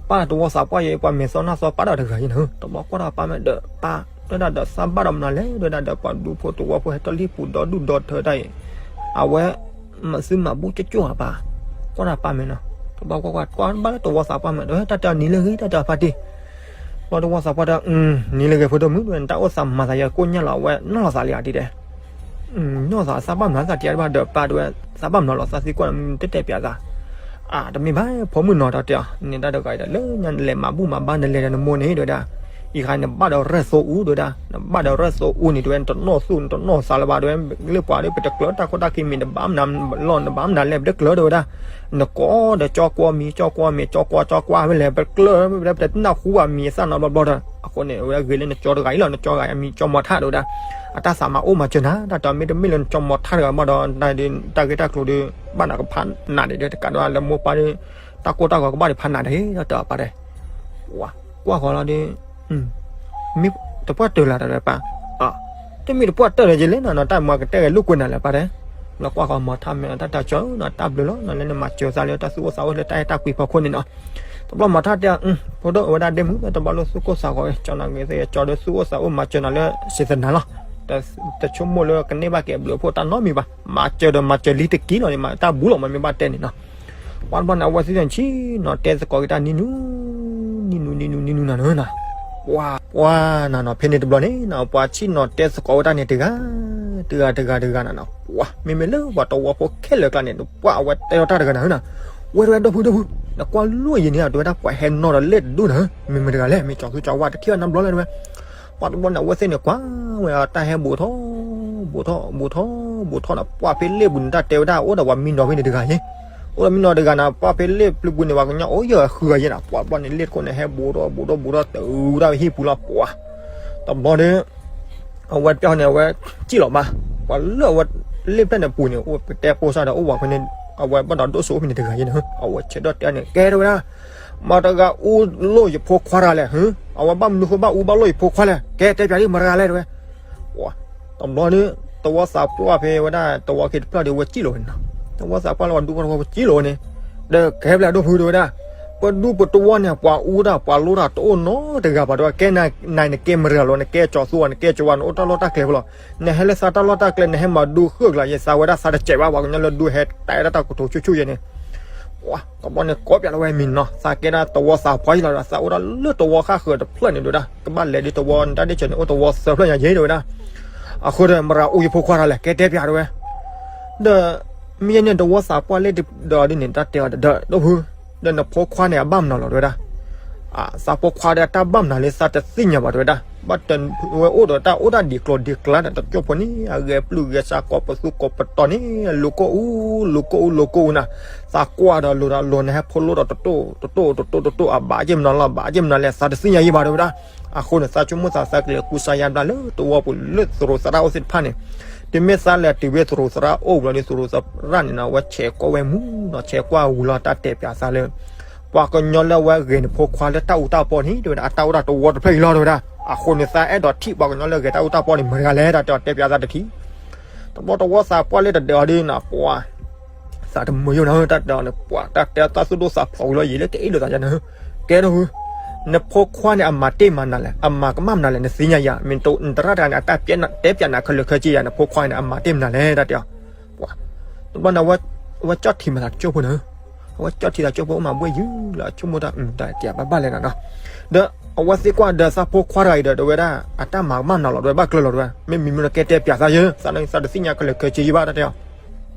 ပၢ်တဝီသးပှၢ်ယဲ ပှၤမဲာ်သီနၢ်သီပာ်ဒီးတဂၤယဲန့ၣ် တဘျီကွၢ်ဒီးပၢ်မ့ၢ်ဒီး ပၢ် တဲဒၣ်ဒီးသးဘၣ်ဒီးမနုၤလဲၣ် တဲဒၣ်ဒီး ပှၤဒူဖိတဝီဖိဟဲတလံၣ်ပူၤဒီဒူၣ်ဒီထၢတၢ်အံၤ အဝဲ မၤသုမၤဘူၣ်ကၠိၣ်ကၠိၣ်ဧါပၢ်, ကွၢ်ဒီးပၢ်မ့ၢ်နီၤ. တဘျီကွၢ်ကွၢ် ကွၢ်ဘၣ်လၢတဝီသးပှၢ်မ့ၢ်ဒီး တၢ်တဲအီၤနံၤလၢဂ့ၤ တၢ်တဲအီၤဖါတံၢ် ဘျီတဝီသးပှၢ်တဲ နံၤလၢဂ့ၤ ဖိဒိၣ်မုၣ် တၢ်အိၣ်သးမၤသးယဲကိၣ်ညၣ်လီၤ အဝဲနီၢ်လီၤသးလံဧါဒ်တဲ နီၢ်သးသးဘၣ်မနုၤသးတယါတဘၣ်ဒီးပၢ်တဲဝဲ သးဘၣ်မနုၤလီၤ သးသံကွၢ်နၤမ့ၢ်တတဲပၠးသး အၢ တမ့ၢ်ဘၣ် ဖိမုၣ်နီၤ တၢ်တဲအီၤ န့ၣ်တၢ်တဂၤအံၤဒီး လၢညါနလဲၤမၤဘူၣ်မၤဘါနလဲၤဒီးနမိၢ်န့ၣ် တဲဝဲဒၣ် အံၤခါနဘၣ်ဒီးရဲၣ်သိအူ တဲဝဲဒၣ် နဘၣ်ဒီးရဲၣ်သိအူန့ၣ် တဲဝဲ နတနီၣ်သူၣ် နတနီၣ်သးလၢၤဘၣ် တဲဝဲ လၢပှၤဒီး ပတကျၢၤတၢ်ခိၣ်တၢ်ခံမံၤ နဘၣ်မနုၤလီၤ နဘၣ်မနုၤလဲၣ် ပတကျၢၤ တဲဝဲဒၣ် နကိးဒီးကၠီကွီမံၤ ကၠီကွီမံၤ ကၠီကွီ ကၠီကွီ ဖဲလဲၣ် ပတကျၢၤ ပတနၢ်ဟူဘၣ်မံၤအသၣ်နီတဘျီဘျီဒီး အဃိန့ၣ် အဝဲဂ့ၤလၢနကၠီတဂၤအံၤလီၤ နကၠီဂၤအမံၤကၠီမီၤထၣ် တဲဝဲဒၣ် အတၢ်သးမၤအိၣ်မၤစၢၤနၤ တၢ်တဲမ့ၢ်တမ့ၢ်လၢနကၠီမီၤထၣ်တဂၤမ့ၢ်ဒီး တၢ်ဂ့ၢ်တၢ်ကျိၤဒီး ဘၣ်နၤကဖးနးဒံးဒီး တကးဒီးလၢမိၢ်ပၢ်ဒီး တၢ်ကိၢ်တၢ်ဂီၤကဘၣ်ဒံးဖးနးဒံး တၢ်တဲအီၤပၢ်တဲ ကွၢ်ဃီလီၤဒီး မ့ၢ်တပှၢ်တၢၢ်လၢတၢ်တဲပၢ် တမ့ၢ်တပှၢ်တၢၢ်လၢယလဲၣ်နီၤ နီၤ တၢ်မၤကတဲဂဲၤလိာ်ကွဲနၤလၢပၢ်တဲ လီၤကွၢ်ဃီမီၤထၣ်မ့ၢ်နီၤ တၢ်တဲကၠီနီၤ တၢ်ဘျုးလီၤနီၤ လၢနမၤစၢၤသးလၢတၢ်သူၣ်အိၣ်သးအိၣ်လၢတၢ်အဲၣ်တၢ်ကွံဖီခိၣ်န့ၣ်နီၤ တဘျီမီၤထၣ်တဲ ဖိဒိၣ်ဝဲဒၣ်ဒ့မုၣ် တဘျီလၢသူၣ်ကိၢ်သးဂီၤ ကၠီနၤဂ့ၤသ့ ကၠီဒီးသူၣ်အိၣ်သးအိၣ်မၤစၢၤနၤလၢ စံးသနၤလီၤ တဆိကမိၣ်လၢကန့ၢ်ဘၣ်က့ၤအဘျုးအဖှိၣ်တၢ်နီတမံၤဘၣ် မၤစၢၤဒီးမၤစၢၤလံတက့ၢ်လီၤန့ၣ် မ့ၢ်တၢ်ဘူးလီၤ မ့ၢ်ဘၣ်တဲန့ၣ်နီၤ ပှၤတဘျီန့ၣ် အဝဲသ့ၣ်န့ၣ် ဆ့ၣ်နီၤတဲသကိးက့ၤတၢ်နံၤနူ နံၤနူ နံၤနူ နံၤနူနၤနီၤ ပှၤ ပှၤနၤနီၤ ဖဲန့ၣ်တဘျီန့ၣ်နီၤ ပှၤဆ့ၣ်နီၤတဲသကိးဝဲတၢ်န့ၣ်တဂၤ တဂၤ တဂၤ တဂၤနၤနီၤ ပှၤ မ့မ့ၢ်လၢပှၤတဝီဖိခဲလၢာ်ကျါန့ၣ် ပှၤအဝဲတဲလီၤတၢ်တဂၤနၤနီၤ ဝဲတဝဲဒီပုၢ်ဒီပုၢ် နကွၢ်လိၣ်ယံၤန့ၣ် တဝဲဒၣ်ပှၤဟဲနီၤဒီးလဲၣ်တဒူၣ်နၤ မ့မ့ၢ်တဂၤလဲၣ် မ့ၢ်ကၠီၤသူကၠီၤဝါတထံၣ်ဘၣ်နီတဘျီလဲၣ်တဝဲ ပှၤတဘျီန့ၣ် အဝဲသ့ၣ်န့ၣ် ကွၢ်ဝဲတၢ်ဟဲဘူးထီၣ် ဘူးထီၣ် ဘူးထီၣ် ဘူးထီၣ်နီၤ ပှၤဖဲလ့ၣ်ပူၤန့ၣ် တၢ်တဲဝဲဒၣ် အိၣ်ဒီးပှၤမံနီၤဖဲန့ၣ်တဂၤယ့ၢ် အိၣ်ဒီးမံနီၤတဂၤနၤ ပှၤဖဲလ့ၣ်ပျုၤပူၤန့ၣ် ပှၤကညီအိၣ်ယဲၢ်ဃုဂၤယ့ၢ်နၤ ပှၤတဘျီန့ၣ် လ့ၣ်တခိၣ်န့ၣ် ဟဲဘူးထီၣ် ဘူးထီၣ် ဘူးထီၣ် တုၤဒၣ်ဝဲဟံၣ်ပူၤလီၤ ပှၤ တဘျီဒီး အဝဲတပျီန့ၣ် အဝဲစံၣ်လီၤမး ပှၤလၢအဝဲလ့ၣ်ဖျၢၣ်န့ၣ်ပူၤန့ၣ် အိၣ်ပတဲပိာ်စၢ်ဒီးအိၣ်ဝဲဖဲန့ၣ် အဝဲဘၣ်ဒီးဒိၣ်စိအိၣ်ဖဲန့ၣ်တဂၤယ့ၢ်န့ၣ် အဝဲဆဲးဒီၣ်တဲန့ၣ် ကဲတဝဲဒၣ် မတၤတဂၤအူလိၢ်ယဖိခွါတဂၤလဲၣ် အဝဲဘၣ်မနုၤဃိဘၣ်အူဘၣ်လိၢ်ယဖိခွါလဲၣ် ကဲတဲပၠးဒ်မတၤတဂၤလဲၣ်တဝဲ တဘျီဒီး တဝီသးပှၢ်ဖဲဝဲဒၣ် တဝီခံတဖျၢၣ်ဒီး ဝဲစံၣ်လီၤဝဲန့ၣ်နီၤ တဝီသးပှၢ်လၢပှၤဒူဖိတဝီဖိစံၣ်လီၤဝဲန့ၣ် ဒီးကဲဘျဲၣ်ဒိၣ်ဖုတဝဲဒၣ် ပဒူပတဝီန့ၣ် ပှၤအူတၢ်ပှၤလိတၢ်တအိၣ်နီတဂၤဘၣ်တဝဲ ကဲနၤနကဲမတၤတဂၤလီၤ နကဲကၠီၤသူဧါ နကဲကၠီၤဝါ နအိၣ်တၢ်လီၢ်တၢ်ကျဲဖိလီၤ နဟဲလၢသးတၢ်လီၢ်တၢ်ကျဲ နဟဲမၤဒူဃၢၣ်ကလီၤ ယသးဝဲဒၣ်သးတစဲးဘၣ် ပှၤကညီလၢဒူဟဲတဲဒၣ်တၢ်ကတိၤဆူၣ်ဆူၣ်ယဲၢ်န့ၣ် တဘျီန့ၣ် ကိးပၠးလီၤဝဲမံၤနီၤ သးကဲဒၣ်တဝီသးပှၢ်ယံၤလီၤ သးအိၣ်ဒၣ်လၢတဝီဃၣ်ဃၢၤတဖျၢၣ်န့ၣ်တဝဲဒၣ် ကဘၣ်လဲၤဒ်တဝီ နတၢ်ဒ့ၣ်စၢၤန့ၣ် အိၣ်တဝီသၢဖျၢၣ်ညါယ့ၢ်တဝဲဒၣ် အဃိဒီး မတၤတဂၤအူယဖိခွါတဂၤလဲၣ် ကဲတဲပၠးတဝဲ ဒီး မ့ၢ်ယဲန့ၣ်တဝီသးပှၢ်လ့ၣ်ဒီးဒ်န့ၣ် တၢ်တဲအီၤဒီး ဒိၣ်ဖု ဒီးနဖိခွါန့ၣ် အဘၣ်မနုၤလီၤတဝဲဒၣ် သးဖိခွါဒီးတၢ်ဘၣ်မနုၤလၢသးတသ့ၣ်ညါဘၣ်တဝဲဒၣ် ဘၣ်တဝဲအိၣ်ဒီးတၢ်အိၣ်ဒၣ်ဒံးကျိၤဒံးကျါဒီး တကၠိၢ်ဖိန့ၣ် အဂဲၤပျုၢ်ဂဲၤဆှါကိးပသူကိးပတီၤန့ၣ် လူၤကိၢ်အူ လူၤကိၢ်အူ လူၤကိၢ်အူနၤ သးကွၢ်ဒီးလိၤဒီးလိၤ နဟဲဖိလိဒီးတတိၢ်တတိၢ်တတိၢ်တတိၢ် အဘၣ်က့ၢ်မနုၤလီၤ ဘၣ်က့ၢ်မနုၤလဲၣ် သးတသ့ၣ်ညါယံၤဘၣ်တဝဲဒၣ် အဃိန့ၣ် သးဆိကမိၣ်သးသးကလဲၤကူစါယါဘျါလၢတဝီပူၤလၢသရူးသရၣ်အိၣ်သ့ၣ်တဖၣ်န့ၣ် တုၤမ့ၢ်သးလဲၤတုၤဝဲသရူးသရၣ်အိၣ်ဘျီဒီး သရူးသရၣ်န့ၣ်နီၤ အဝဲဆဲးကွၢ်ဝဲမူနီၤ ဆဲးကွၢ်ဝံၤလီၤ တၢ်တဲပၠးသးလၢ ပှၤကညီလၢအဝဲဂဲၤနဖိခွါလၢတၢ်အူတၢ်ပီန့ၣ် တဝဲဒၣ် အတၢ်အိၣ်တၢ်တဝီတဖျၢၣ်အံၤလီၤ တဝဲဒၣ် အဃိန့ၣ် သးအဲၣ်ဒိးထံၣ်ပှၤကညီလၢဂဲၤတၢ်အူတၢ်ပီန့ၣ် မတၤတဂၤလဲၣ် တၢ်တဲအီၤတဲပၠးသးတထံၣ် တဘျီတဝီသးပှၢ်လၢတဒၢးအီၤဒ်န့ၣ် ပှၤ သးတမုာ်ယိာ်နၤ တၢ်တဲအီၤန့ၣ် ပှၤ တၢ်တဲတၢ်သူၣ်ဒိၣ်သးဖျိးဝံၤလီၤ ယံာ်လၢတအ့ၣ်လိာ်သးယါန့ၣ် ကဲဒိၣ်ဖု နဖိခွါန့ၣ် အမၤတ့ၢ်မၤနၤလဲၣ် အမၤကမၣ်မနုၤလဲၣ် နသ့ၣ်ညါယၤ မ့ၢ်နတရၣ်တဂၤန့ၣ် အတၢ်တဲပၠးနၤခဲလၢာ်ခဲဆ့ယၤ နဖိခွါန့ၣ် အမၤတ့ၢ်မနုၤလဲၣ် တၢ်တဲအီၤ ပှၤ တဘျီန့ၣ် အဝဲကၠီၣ်ထံးမၤသးတကၠိၢ်ဖိန့ၣ် အဝဲကၠီၣ်ထံသးကၠိဖိအိၣ်မးဘှဲၣ်ယုၢ်လၢအဆိကမိၣ်တၢ် တၢ်တဘၣ်ဘၣ်လဲၣ်နီၤနီၤ. ဒီးအဝဲသ့ၣ်ကွၢ်ဒီးသးဖိခွါတဂၤအံၤဒီး တဲဝဲဒၣ် အတၢ်မၤကမၣ်နီၤလီၤ တဲဝဲဘၣ်ကျၢၤလီၤ တဲဝဲ မ့မ့ၢ်မ့ၢ်နကဲတဲပၠးသးယဲ သးနသးတသ့ၣ်ညါခဲလၢာ်ခဲဆ့ယဲဘၣ် တၢ်တဲအီၤ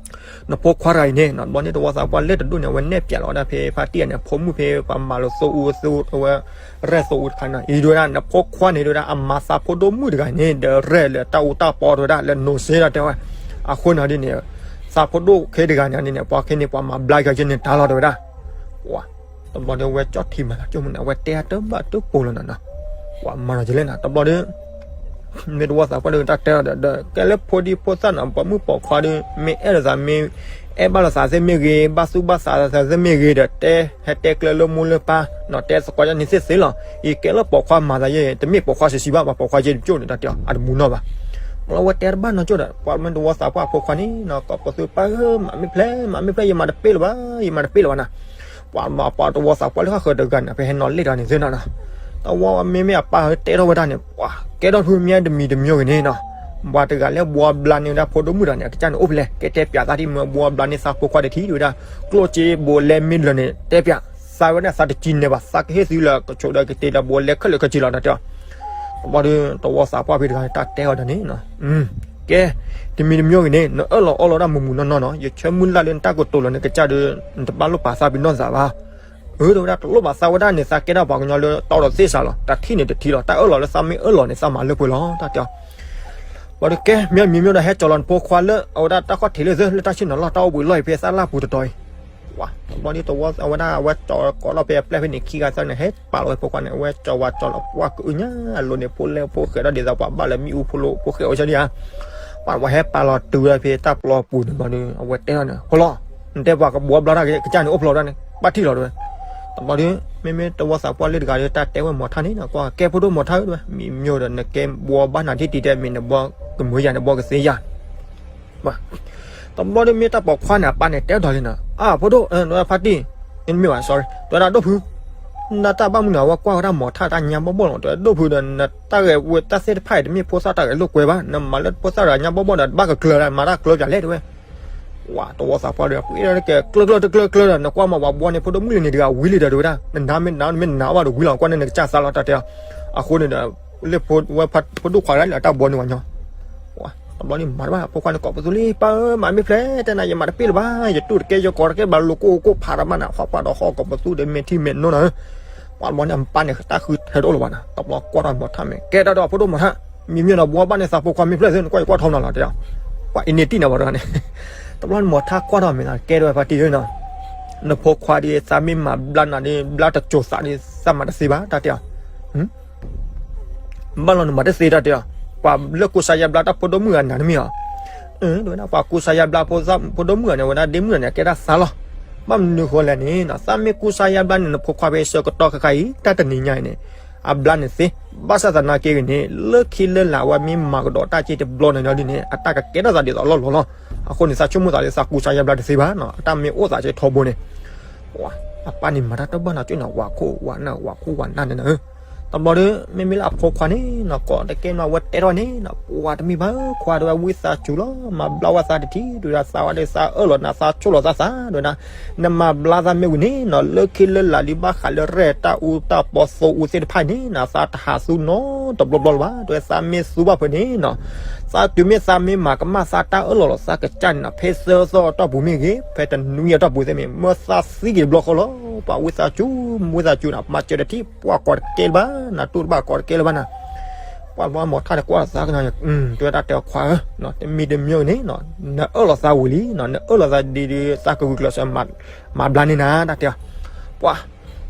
နဖိခွါတဂၤအံၤန့ၣ်နီၤ တဘျီန့ၣ် တဝီသးပှၢ်လဲၤတဒိၣ်န့ၣ် အဝဲနဲၣ်ပၠးလီၤဝဲဒၣ်ဖဲဖါတံၢ်အန့ၣ် အဖိမုၣ်ဖဲပှၤမၤလိသိအူသိအဝဲ ရဲၣ်သိအူတခါန့ၣ် အံၤတဲဝဲဒၣ် နဖိခွါန့ၣ် တဲဝဲဒၣ် အမၤသးဖိဒိၣ်မုၣ်တဂၤန့ၣ် ဒီးရဲၣ်လၢတၢ်အူတၢ်ပီ တဲဝဲဒၣ် လၢနိၤစ့ တၢ်တဲဝဲ အဃိန့ၣ်ဒ်န့ၣ် သးဖိဒိၣ်ခဲတဂၤန့ၣ်ဒ်န့ၣ် ပှၤခဲန့ၣ် ပှၤမၤဘျါက့ၤယဲန့ၣ်တၢ်လီၤ တဲဝဲဒၣ် ပှၤ တဘျီဒီး အဝဲကၠီၣ်ထံမၤသးကၠိမုၣ်န့ၣ် အဝဲတဲအတဘၣ်တပူၤလီၤနီၤနီၤ. ပှၤမၤလီၤကလဲၣ်နီၤ တဘျီဒီး မ့ၢ်တဝီသးပှၢ်ဒီးတၢ်တဲအီၤဒီး ကဲလၢဖိဒံဖိသၣ်နီၤ ပိာ်မုၣ်ပိာ်ခွါဒီး မ့ၢ်အဲၣ်လိာ်သးမ့ၢ် အဲၣ်ဘၣ်လိာ်သးသ့ၣ်မ့ၢ်ဂ့ၤ ဘၣ်သူၣ်ဘၣ်သးသးသ့ၣ်မ့ၢ်ဂ့ၤဒီး တဲ ဟဲတဲကျၢၤလၢမိၢ်လၢပၢ်နီၤ တဲသကိးယါန့ၣ်သ့ၣ်သ့လီၤ. ယကဲလၢပိာ်ခွါမၤသးယဲ တမ့ၢ်ပိာ်ခွါဆံးဆံးဘၣ် ပှၤပိာ်ခွါယဲတကၠိၣ်န့ၣ် တၢ်တဲအီၤ အတမူနီၢ်ဘၣ်. တဘျီအဝဲတဲတဘၣ်နီၢ်ကၠိၣ်ဒီး ပှၤမ့ၢ်တဝီသးပှၢ်အဖိခွါန့ၣ်နီၤ ကိးပသူပၢ်ဧၢ မၤမ့ၢ်ဖျဲး မၤမ့ၢ်ဖျဲး ယမၤတပ့ၢ်လၢၤဘၣ် ယမၤတပ့ၢ်လၢၤဘၣ်နီၤ ပှၤမၤပှၤတဝီသးပှၢ်လၢဃၣ်ဃၢၤတဂၤန့ၣ် ဖဲဟဲနီၤလ့ၣ်တဂၤန့ၣ်သ့နီၤနီၤ. တဝီမ့မ့ၢ်အပၢ်ဟဲတဲထီၣ်ဝဲဒၣ်န့ၣ် ပှၤကဲထီၣ်ဖုမ့ၢ်တမံၤတမံၤဂ့ၤန့ၣ်နီၤ ပှၤတဂၤလၢဘှီဘျါန့ၢ်ဝဲဒၣ်ဖိဒိၣ်မုၣ်တဂၤန့ၣ် အကစၢ်န့ၣ်အိၣ်ဖဲလဲၣ် ကဲတဲပၠးသးဒ်မ့ၢ်ဘှီဘျါန့ၢ်သးဖိခွါတထံၣ် တဲဝဲဒၣ် ကျိၣ်စ့ဘိးလဲမ့ၢ်လၢာ်န့ၣ် တဲပၠး သးဝဲဒၣ်သးတကံနဲၣ်ဘၣ် သးကဟ့ၣ်သုလၢကဆိးဒီးကတ့ဒီးဘိးလဲခဲလၢာ်ခဲဆ့လီၤ တၢ်တဲအီၤ. တဘျီဒီး တဝီသးပှၢ်ဖဲတဂၤန့ၣ် တၢ်တဲအီၤဒီးန့ၣ်နီၤ ကဲ တမံၤတမံၤဂ့ၤန့ၣ် နအၢၣ်လီၤအီလီၤဒၣ်မုာ်မုာ်နီၢ်နီၢ်နီၤ ယဆၢမုၢ်လၢ်လၢနတၢ်ကတိၤလီၤန့ၣ် ကစၢ်ဒီး နတဘၣ်လိၣ်ပာ်သးပ့ၤနီၢ်သးဘၣ်. အၢ တဲဝဲဒၣ် တလိၣ်ဘၣ် သးဝဲဒၣ်န့ၣ် သးကဲဒၣ်ပှၤကညီလၢတီဒီးသ့ၣ်စးလီၤ တၢ်ထံၣ်န့ၣ်တထံၣ်လီၤ တၢ်အၢၣ်လီၤလၢသးမ့ၢ်အၢၣ်လီၤန့ၣ် သးမၤလၢပှဲၤလီၤ တၢ်တဲအီၤ. ပှၤဒီးကဲ မ့ၢ်မံၤမ့ၢ်ဒီး ဟဲကၠီၤလီၤနဖိခွါလၢ အဝဲဒၣ်တၢ်ခီၣ်ထံးလၢသၢ လၢတၢ်ဆ့ၣ်နီၤလီၢ် တၢ်အိၣ်ဘှံးလီၢ်အံၤဖဲသၣ်လၢ်ပူၤတတီၤအံၤ ပှၤ တဘျီဒ်တဝီအဝဲဒၣ် အဝဲကၠီၤကိးလီၤဖဲအပျဲၢ်ဖဲန့ၣ် ခံဂၤသၢန့ၣ် ဟဲပာ်လီၤဝဲဖိခွါန့ၣ် အဝဲကၠီၤဝဲကၠီၤလီၤ ပှၢ်ကအုညါအလိၤန့ၣ် ဖိလဲၢ်ဖိဃဲးဒီးဒ်သိးပှၤဘၣ်လၢမ့ၣ်အူဖိလိဖိဃဲးအီၤဆၢဒံဧါ ပှၤဝဲဟဲပာ်လီၤတုၤဝဲဖဲတၢ်ပျီပူၤန့ၣ်ဘျီဒီး အဝဲတဲထီၣ်န့ၣ် ဖိလီၤ နတဲပှၤကဘှီဘျါတၢ်ကစၢ်န့ၣ်အိၣ်ဖျိဒီးန့ၣ် ဘၣ်ထံၣ်လီၤတဲဝဲ. တဘျီဒီး မ့မ့ၢ်တဝီသးပှၢ်လၢတဂၤဒီး တၢ်တဲဝဲမီၤထၣ်န့ၣ်နီၤ ကွၢ်ကဲဖိဒိၣ်မီၤထၣ်ဧၢတဲဝဲ မံၤမံၤဒီး နကဲဘှီဘၣ်နၤထံၣ်တံၤတဲ မ့ၢ်နဘှီကမုာ်ယၤ နဘှီကသ့ယၤ တဘျီဒီးမ့ၢ်တၢ်ပိာ်ခွါန့ၣ် အပၢ်န့ၣ်တဲဒီးလံနီၤ အၢ ဖိဒိၣ် ဖါတံၢ် မ့ၢ်ဘၣ် sorry တဲဝဲဒၣ်ဒိၣ်ဖု နတၢ်ဘၣ်မနုၤ အဝဲကွၢ်ဝဲဒၣ်မီၤထၣ်တၢ်ညါဘီၣ်ဘီၣ်လီၤ တဲဝဲဒၣ်ဒိၣ်ဖုဒီး နတၢ်ဂဲၤဝဲတၢ်သ့ၣ်တဖၣ်အံၤ တမ့ၢ်ဖိသၣ်တၢ်ဂဲၤလိာ်ကွဲဘၣ် နမၤလၢဖိသၣ်တၢ်ညါဘီၣ်ဘီၣ်ဒီး တဘၣ်ကကျၢၤဒၣ် မၤတၢ်ကျၢၤပၠးလဲၣ်တဲဝဲ ဝၤ တဝီသးပှၢ်ဒီး ပှ့ၤဒၣ်ကဲကျၢၤကျၢၤတကျၢၤကျၢၤဒီး နကွၢ်မၤပှၤဘှီန့ၢ်ဖိဒိၣ်မုၣ်လံန့ၣ်တဂၤဝံၤလံဒီးတဲဝဲဒၣ် နနၤမ့ၢ်နၤမ့ၢ်နၤဘၣ်ဒီးဝံၤလီၤ ကွၢ်န့ၣ်နကစၢ်သးလီၤတၢ်တဲအီၤ အဃိန့ၣ်ဒီး လၢဖိဒိၣ်ခွါတဂၤလၢအတၢ်ဘှီန့ၢ်ဝဲညီ တဘျီန့ၣ်မၤတဘၣ် ဖိခွါန့ၣ်ကိးပသူလံ ပၢ်ဧၢ မၤမ့ၢ်ဖျဲး တဲနၤ ယမၤတပ့ၢ်လၢၤဘၣ် ယတူၢ်တကဲ ယကိးတကဲဘၣ် လိၤကိၢ်အိၣ်ကိၢ်ဖးတၢ်မးနၤ ဟီၣ်ပှၢ်ဒီးဟီၣ်ကိးပသူဒီး မဲာ်ထံမဲာ်နိနီၤ ပှၤတဘျီန့ၣ် အပၢ်န့ၣ်တၢ်ဃုထၢတအိၣ်လၢၤဘၣ်နီၤ တဘျီကွၢ်ထီၣ်မီၤထၣ်မဲာ် ကဲတၢ်ဒီးဖိဒိၣ်မီၤထၣ် မံၤမံၤနီၤ ဘှီဘၣ်န့ၢ်သးဖိခွါမ့ၢ်ဖျဲးသ့ နကွၢ်ယကွၢ်ထီၣ်မနုၤလီၤတဲအီၤ ပှၤအံၤန့ၣ်တံၢ်န့ၣ်ဘၣ်တဂၤန့ၣ် တဘျီန့ၣ်မီၤထၣ်ကွၢ်ထီၣ်မဲာ်နီၤ ကဲတဲဝဲဖါတံၢ်ဧၢနီၤ နဖိခွါဒီး သးမ့ၢ်မၤဘျါနၤဒီး ဘျါတစိၤသးဒီး သးမၤတသ့ဘၣ် တၢ်တဲအီၤ ဘၣ်လီၤနမၤတသ့တၢ်တဲအီၤ, ပှၤလၢကူစါယါဘျါတၢ်ဖိဒိၣ်မုၣ်ဂၤနၤတမ့ၢ်ဧါ, တဲဝဲဒၣ်ပှၤကူစါယါဘျါဖိဒိၣ်မုၣ်ဂၤန့ၣ် ဝဲဒၣ်ဒ့မုၣ်ဂၤန့ၣ် အကဲဒၣ်သးလီၤ,ဘၣ်မနုၤဃိလဲၣ်န့ၣ် သးမ့ၢ်ကူစါယါဘျါန့ၣ် နဖိခွါဖဲဆၢကတီၢ်ခဲခါအံၤ တၢ်တနံၤညါအံၤန့ၣ် အဘျါန့ၣ်သ့, ဘၣ်ဆၣ်သနာ်က့ဂ့ၤန့ၣ် လၢခံလၢလာ်ဝဲမ့ၢ်မၤကဒီးတၢ်က့တဘျီန့ၣ်ဒီးန့ၣ် အတၢ်ကကဲထီၣ်သးဒ်သိးလီၢ်လီၢ်လီၤ, အဃိန့ၣ် သးဆိကမိၣ်သးလၢသးကူစါယါဘျါတသ့ဘၣ်နီၤ, အတၢ်မ့ၢ်အိၣ်သးက့ထီဘိန့ၣ် အပၢ်န့ၣ်မၤတၢ်တဘၣ်နီၤ ကၠိနီၤ ဝၤခိၣ်ဝၤနၢ် ဝၤခိၣ်ဝၤနၢ်န့ၣ်နီၤ, တဘျီဒီး မ့မ့ၢ်လၢအဖိခွါန့ၣ်နီၤ ကိးတကဲနီၤ အဝဲတဲထီၣ်န့ၣ်နီၤ ပှၤတမံၤဘၣ်ခွါ တဲဝဲဝံသးစူၤလီၤ မၤဘျါဝဲသးတထံၣ် တဲဝဲဒၣ်သးဝဲဒီးသးအၢၣ်လီၤနၤ သးဆိၣ်လီၤသးသး တဲဝဲဒၣ် နမၤဘျါသးမ့ၢ်ဝံၤန့ၣ်နီၤ လၢခံလၢလာ်လံဘၣ်ဃးလၢရဲၣ်တၢ်အူတၢ်ပီသိအူသ့ၣ်တဖၣ်န့ၣ်နီၤ သးတဟးသူနီတဘျီဘျီလၢၤဘၣ် တဲဝဲသးမ့ၢ်သူဘၣ်ဖဲန့ၣ်နီၤ သးတုၤမ့ၢ်သးမ့ၢ်မၤကမၣ်သးတၢ်အၢၣ်လီၤလီၤသးကစၢ်န့ၣ်နီၤ ဖဲသၢသီအတီၢ်ပူၤမ့ၢ်ဂ့ၤ ဖဲတနွံအတီၢ်ပူၤသ့ၣ်မ့ၢ် မ့ၢ်သးသံက့ၤတဘျီဃီလီၤ ပှၤဝံသးစူၤ ဝံသးစူၤနီၤ မၤစၢၤတထံၣ် ပှၤကိးတကဲလၢၤဘၣ် နတူၢ်တဘၣ်ကိးတကဲလၢၤဘၣ်နီၤ ပှၤဘျီမီၤထၣ်တကွၢ်သးကညီၤ တဲဝဲဒၣ်တဲခွါဧၢ တမံၤတမံၤန့ၣ်နီၤ နအၢၣ်လီၤသးဝံၤလံနီၤ နအၢၣ်လီၤသးဒ်ဒ်သးကဂုာ်ကျဲးစၢး မၤဘျါန့ၢ်နၤတၢ်တဲအီၤ ပှၤ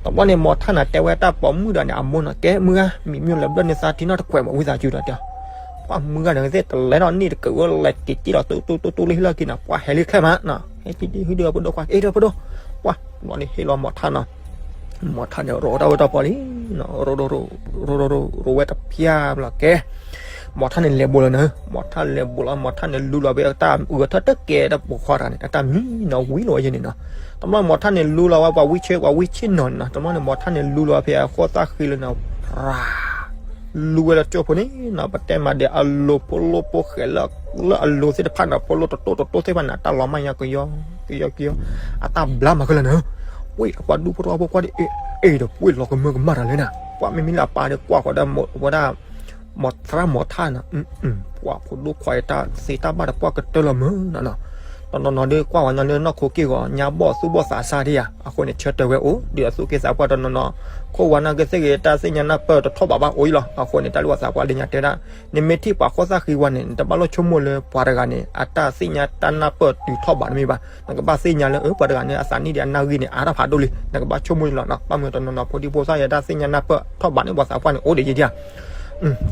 တဘျီန့ၣ်မီၤထၣ်န့ၣ် တဲဝဲတၢ်ပိာ်မုၣ်ဒီးန့ၣ် အမိၢ်န့ၣ် ကဲမုၢ်ဂၤ မံၤမ့ၢ်လဲၤဘျၢၣ်န့ၢ်သးထံနီၣ်တခွဲးမး ဝံသးစူၤဒီးတဲအီၤ ပှၤမုၢ်ဂၤန့ၣ်သ့ၣ်တလဲၤနီၣ်န့ၣ်တကဲဝဲလဲၤက့ၤက့ၤလီၤ တူတူတူတူလံဟံၣ်လီၢ်ခံန့ၣ် ပှၤဟဲလံချဲမးနီၤ ဟဲက့ၤက့ၤဟံၣ်ဒီးဖိဒိၣ်ခွါ အ့ဒီးဖိဒိၣ် ပှၤ တဘျီန့ၣ်ဟ့ၣ်လီၤမီၤထၣ်နီၤ မီၤထၣ်န့ၣ် ရိးတၢ်ဝဲတၢ်ပီၢ်လံ ရိးရိးရိး ရိးဝဲတဖျၢၣ်ဘျီကဲ မီၤထၣ်န့ၣ်လဲၤဘိးလီၤနၤ မီၤထၣ်လဲၤဘိးလီၤ မီၤထၣ်န့ၣ်လူလီၤဖဲအတၢ်အုၣ်ထၢၣ်တကဲတၢ်ပိာ်ခွါတဂၤန့ၣ် အတၢ်မံနီၤဝံၤလီၤဝဲယဲန့ၣ်နီၤ တဘျီန့ၣ်မီၤထၣ်န့ၣ်လူလီၤဝဲပှၤဝံဆ့ ပှၤဝံဆ့နီၤန့ၣ်နီၤ တဘျီန့ၣ်မီၤထၣ်န့ၣ်လူလီၤဖဲအဃိသၣ်ဃံလၢန့ၣ် လူဝဲလၢကၠိဖိန့ၣ်နီၤ ပတဲမးဒီးအလိၤဖိလိဖိဃဲးလၢ လၢအလိၤသ့ၣ်တဖၣ်န့ၣ် ဖိလိတတိၢ်တတိၢ်သ့ၣ်တဖၣ်န့ၣ် အတၢ်လီၤမၢ်ညါကယီကယီကယီ အတၢ်ဘျါမၤခဲလၢာ်န့ၣ် ပှ့ၤဒီးပှၤဒူဖိတဝီဖိခွါဒီး အ့ၣ်ဒီးပှ့ၤလီၤကမၢကမၣ်တၢ်လဲၣ်နၤ, ပှၤမ့မ့ၢ်လၢအပၢ်ဒီးကွၢ်ဃီဒီးဝဲဒၣ် မီၤသရၣ်မီၤထၣ်နၤ, ပှၤဖိဒိၣ်ခွါအံၤတၢ်သ့တၢ်ဘၣ်တပှၢ်ကတၢၢ်လီၤမုၢ်နၤနီၤ, တနီၤနီၤဒီးကွၢ်ဝဲညီလၢနီၢ်ခိက့ၢ်ဂီၤ ညါဘီၣ်သူၣ်ဘီၣ်သးစၢ်ဒံးဧါ, အဃိန့ၣ် ဆၢတဲာ်ဝဲအိၣ် ဒုးအသူၣ်က့သးပှၢ်တနီၤနီၤ, ခိၣ်ဝါနာ်က့သ့ၣ်ဂ့ၤ တၢ်သ့ၣ်ညါနၢ်ပၢၢ်တထီၣ်ဘးဘၣ်အိၣ်အံၤလီၤ, အဃိန့ၣ် တၢ်လၢပှၤသးပှၢ်လၢညါတဲဒၣ် နမ့ၢ်ထံၣ်ပှၤဃိသၣ်ဃံဝါန့ၣ် နတဘၣ်လိၣ်ဆိကမိၣ်လၢပှၤတဂၤန့ၣ် အတၢ်သ့ၣ်ညါတၢ်နၢ်ပၢၢ်တုၤထီၣ်ဘးတမ့ၢ်ဘၣ်, နကဘၣ်သ့ၣ်ညါလၢ အၢ ပှၤတဂၤန့ၣ် အသးနံၣ်ဒံးအနၣ်ဂံၢ်န့ၣ် အါထီၣ်ဖးဒိၣ်လံ, နကဘၣ်ဆိကမိၣ်လီၤနီၤ, ဘၣ်မနုၤတနီၤနီၤ ဖိဒံဖိသၣ်ယဲ တၢ်သ့ၣ်ညါနၢ်ပၢၢ်ထီၣ်ဘးန့ၣ် ပှၤသးပှၢ်န့ၣ် အိၣ်ဒံးယံၤ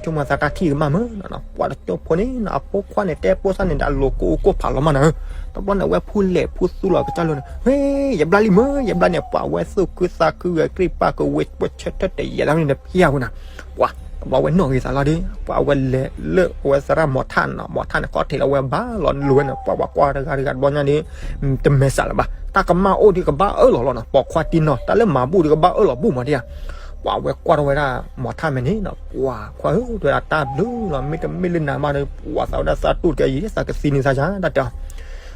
ဒံးဧါ ဆိကမိၣ်သးတၢ်ထံၣ်ကမၣ်မုၢ်နီၤ, ပှၤတကၠိဖိန့ၣ်နီၤ အဖိခွါန့ၣ် တဲဖိသၣ်န့ၣ်ဒီး အလိၤကိၢ်အိၣ်ကိၢ်ဖးလီၤမးနၤဧၢ, တဘျီန့ၣ် အဝဲဖူလဲၣ်ဖူသူလီၤကစၢ်လိၤန့ၣ် ဝဲ ယဘျါလံမုၢ် ယဘျါန့ၣ် ပှၤဝဲသူၣ်ခုသးခုဂဲၤကြံၢ်ပၢ်ကဝ့ၤပှဲၤဆၢထၢၣ်တယဲၢ်လၢန့ၣ်တဖၠၣ်ဝဲနၤ, ပှၤတဘျီဝဲနီၣ်ဂ့ၤသးလီၤဒီး ပှၤဝဲလဲၤလၢအဝဲသရၣ်မီၤထၣ်နီၤ, မီၤထၣ်န့ၣ် ခီၣ်ထံးလီၤဝဲဘၣ်လီၤလိၤဝဲန့ၣ် ပှၤပှၤကွၢ်တဂၤတဂၤတဘျီညါဒီး တမဲာ်ဆှးလၢၤဘၣ်, တၢ်ကမၣ်အိၣ်ဒီးကဘၣ်အၢၣ်လီၤလီၤနီၤ, ပိာ်ခွါတံၢ်နီၤ တၢ်လၢမၤဘူၣ်ဒီးကဘၣ်အၢၣ်လီၤဘူၣ်မးဒံးဧါ, ပှၤဝဲကွၢ်ထီၣ်ဝဲဒၣ် မီၤထၣ်မဲာ်န့ၣ်နီၤ, ပှၤခွါဧၢ တဲဝဲဒၣ်တၢ်ဘျုးလီၤ မ့တမ့ၢ်လၢနၤမးဒီး ပှၤသးဝဲဒၣ်သးတူၢ်တကဲယံၤ သးကသံန့ၢ်သးယါ တၢ်တ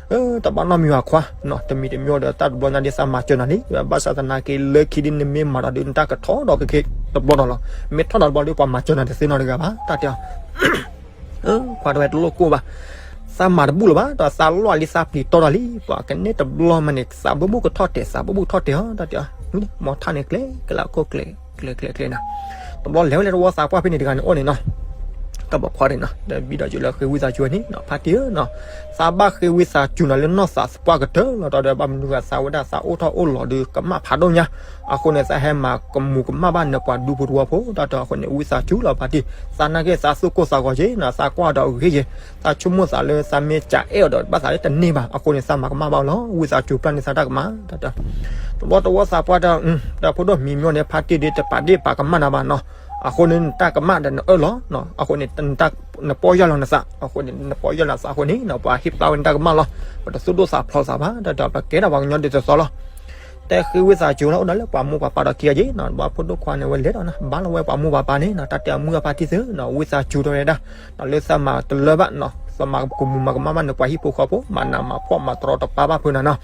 ဲအီၤ တဘၣ်နီတမံၤဘၣ်ခွါနီၤ, တမံၤတမံၤဒီးတၢ်တဘျီညါဒ်သးမၤစၢၤနၤလံ, ဘၣ်ဆၣ်သနာ်က့လၢခံဒ်နမ့ၢ်မၤဒီးဒုးနတၢ်ကထီၣ်ဒီးက့ၤတဘျီဒီးလီၤ, မ့ၢ်ထီၣ်ဒီးတဘျီဒီးပှၤမၤစၢၤနၤတသ့နီတဂၤဘၣ် တၢ်တဲအီၤ ခွါတဲဝဲတလိၣ်ကိၢ်ဘၣ်, သးမၤတဘူၣ်လၢၤဘၣ် ဒီးသးလီၢ်လံသးပျံၤတီဒီးလံ, ပှၤကန့ၢ်တဘျီမးန့ၣ် သးဘိၣ်ဘိၣ်ကထီၣ်တဲာ် သးဘိၣ်ဘိၣ်ကထီၣ်တဲာ်ဧါ တၢ်တဲအီၤ, မီၤထၣ်န့ၣ်ကျဲၤကလၢခိၣ်ကျဲၤ ကျဲၤကျဲၤကျဲၤနၤ, တဘျီလဲၤဝဲလၢတဝီသးပှၢ်ဖဲန့ၣ်တဂၤန့ၣ်အိၣ်န့ၣ်နီၤ တၢ်ပိာ်ခွါန့ၣ်နီၤ ဒီးဘံဒီးယိၤလၢဃ့ဝံသးစူၤဝဲန့ၣ်နီၤ ဖါတံၢ်ဧၢနီၤ, သးဘၣ်ဃ့ဝံသးစူၤနီၤလၢနီၢ်သးပှၢ်ကတၢၢ်လီၤ တၢ်ဒီးဘၣ်မနုၤဂၤသးဝဲဒၣ်သးအိၣ်ထီၣ်အိၣ်လီၤဒီးကမၣ်ဖးဒိၣ်ညါ, အဃိန့ၣ် သးဟဲမၤကမူၤကမၣ်ဘၣ်နပှၤဒူဖိတဝီဖိ တၢ်တဲအီၤအဃိန့ၣ် ဝံသးစူၤလီၤဖါတံၢ်, သးနာ်က့သးသူၣ်ကိၢ်သးဂီၤက့ၤနီၤ သးကွၢ်ဒီးဂ့ၤက့ၤ, သးဆိကမိၣ်သးလၢသးမ့ၢ်ကအဲၣ်အီၤဒီးဘၣ်သးလၢတန့ၢ်ဘၣ် အဃိန့ၣ် သးမၤကမၣ်ဘၣ်လီၤ ဝံသးစူၤပျၢ်န့ၢ်သးတၢ်ကမၣ် တၢ်တဲ တဘျီတဝီသးပှၢ်တၢ်, ဒီးဖိဒိၣ်မံၤမီၢ်န့ၣ် ဖါတံၢ်ဒ်တပာ်ဒ့ၣ်ပာ်ကမၣ်နၤဘၣ်နီၤ, အဃိန့ၣ် နတၢ်ကမၣ်ဒီးနအၢၣ်လီၤ, အဃိန့ၣ် နပီၢ်ယၢ်လီၤနသး, အဃိန့ၣ် နပီၢ်ယၢ်လီၤသးအဃိန့ၣ်နီၤ ပှၤဟ့ၣ်ပျၢ်ဝဲနတၢ်ကမၣ်လီၤ, ပတသူၣ်ဒိၣ်သးဖျိးသးဘၣ်, တၢ်တဲပကဲထီၣ်ပှၤကညီဒ်သိးသိးလီၤ တဲဃ့ဝံသးစူၤလီၤ အိၣ်ဒီးလၢပှၤမိၢ်ပှၤပၢ်ဒီးခံဂၤက့ၤနီၤ, ဘၣ်ဖိဒိၣ်ခွါန့ၣ် ဝဲလဲၤဒီးနီၤ ဘၣ်လီၤဝဲပှၤမိၢ်ပှၤပၢ်န့ၣ်နီၤ တၢ်တဲအမုၢ်အဖါတံၢ်သုနီၤ ဝံသးစူၤတဲဝဲဒၣ်, လၢသးမၤတလၢဘၣ်နီၤ သးမၤကမူၤမၤကမၣ်ဘၣ်နပှၤဟံၣ်ဖိဃီဖိ မၤနးမၤဖှီၣ်မၤတရီတပါဘၣ်ဖုးနၤနီၤ,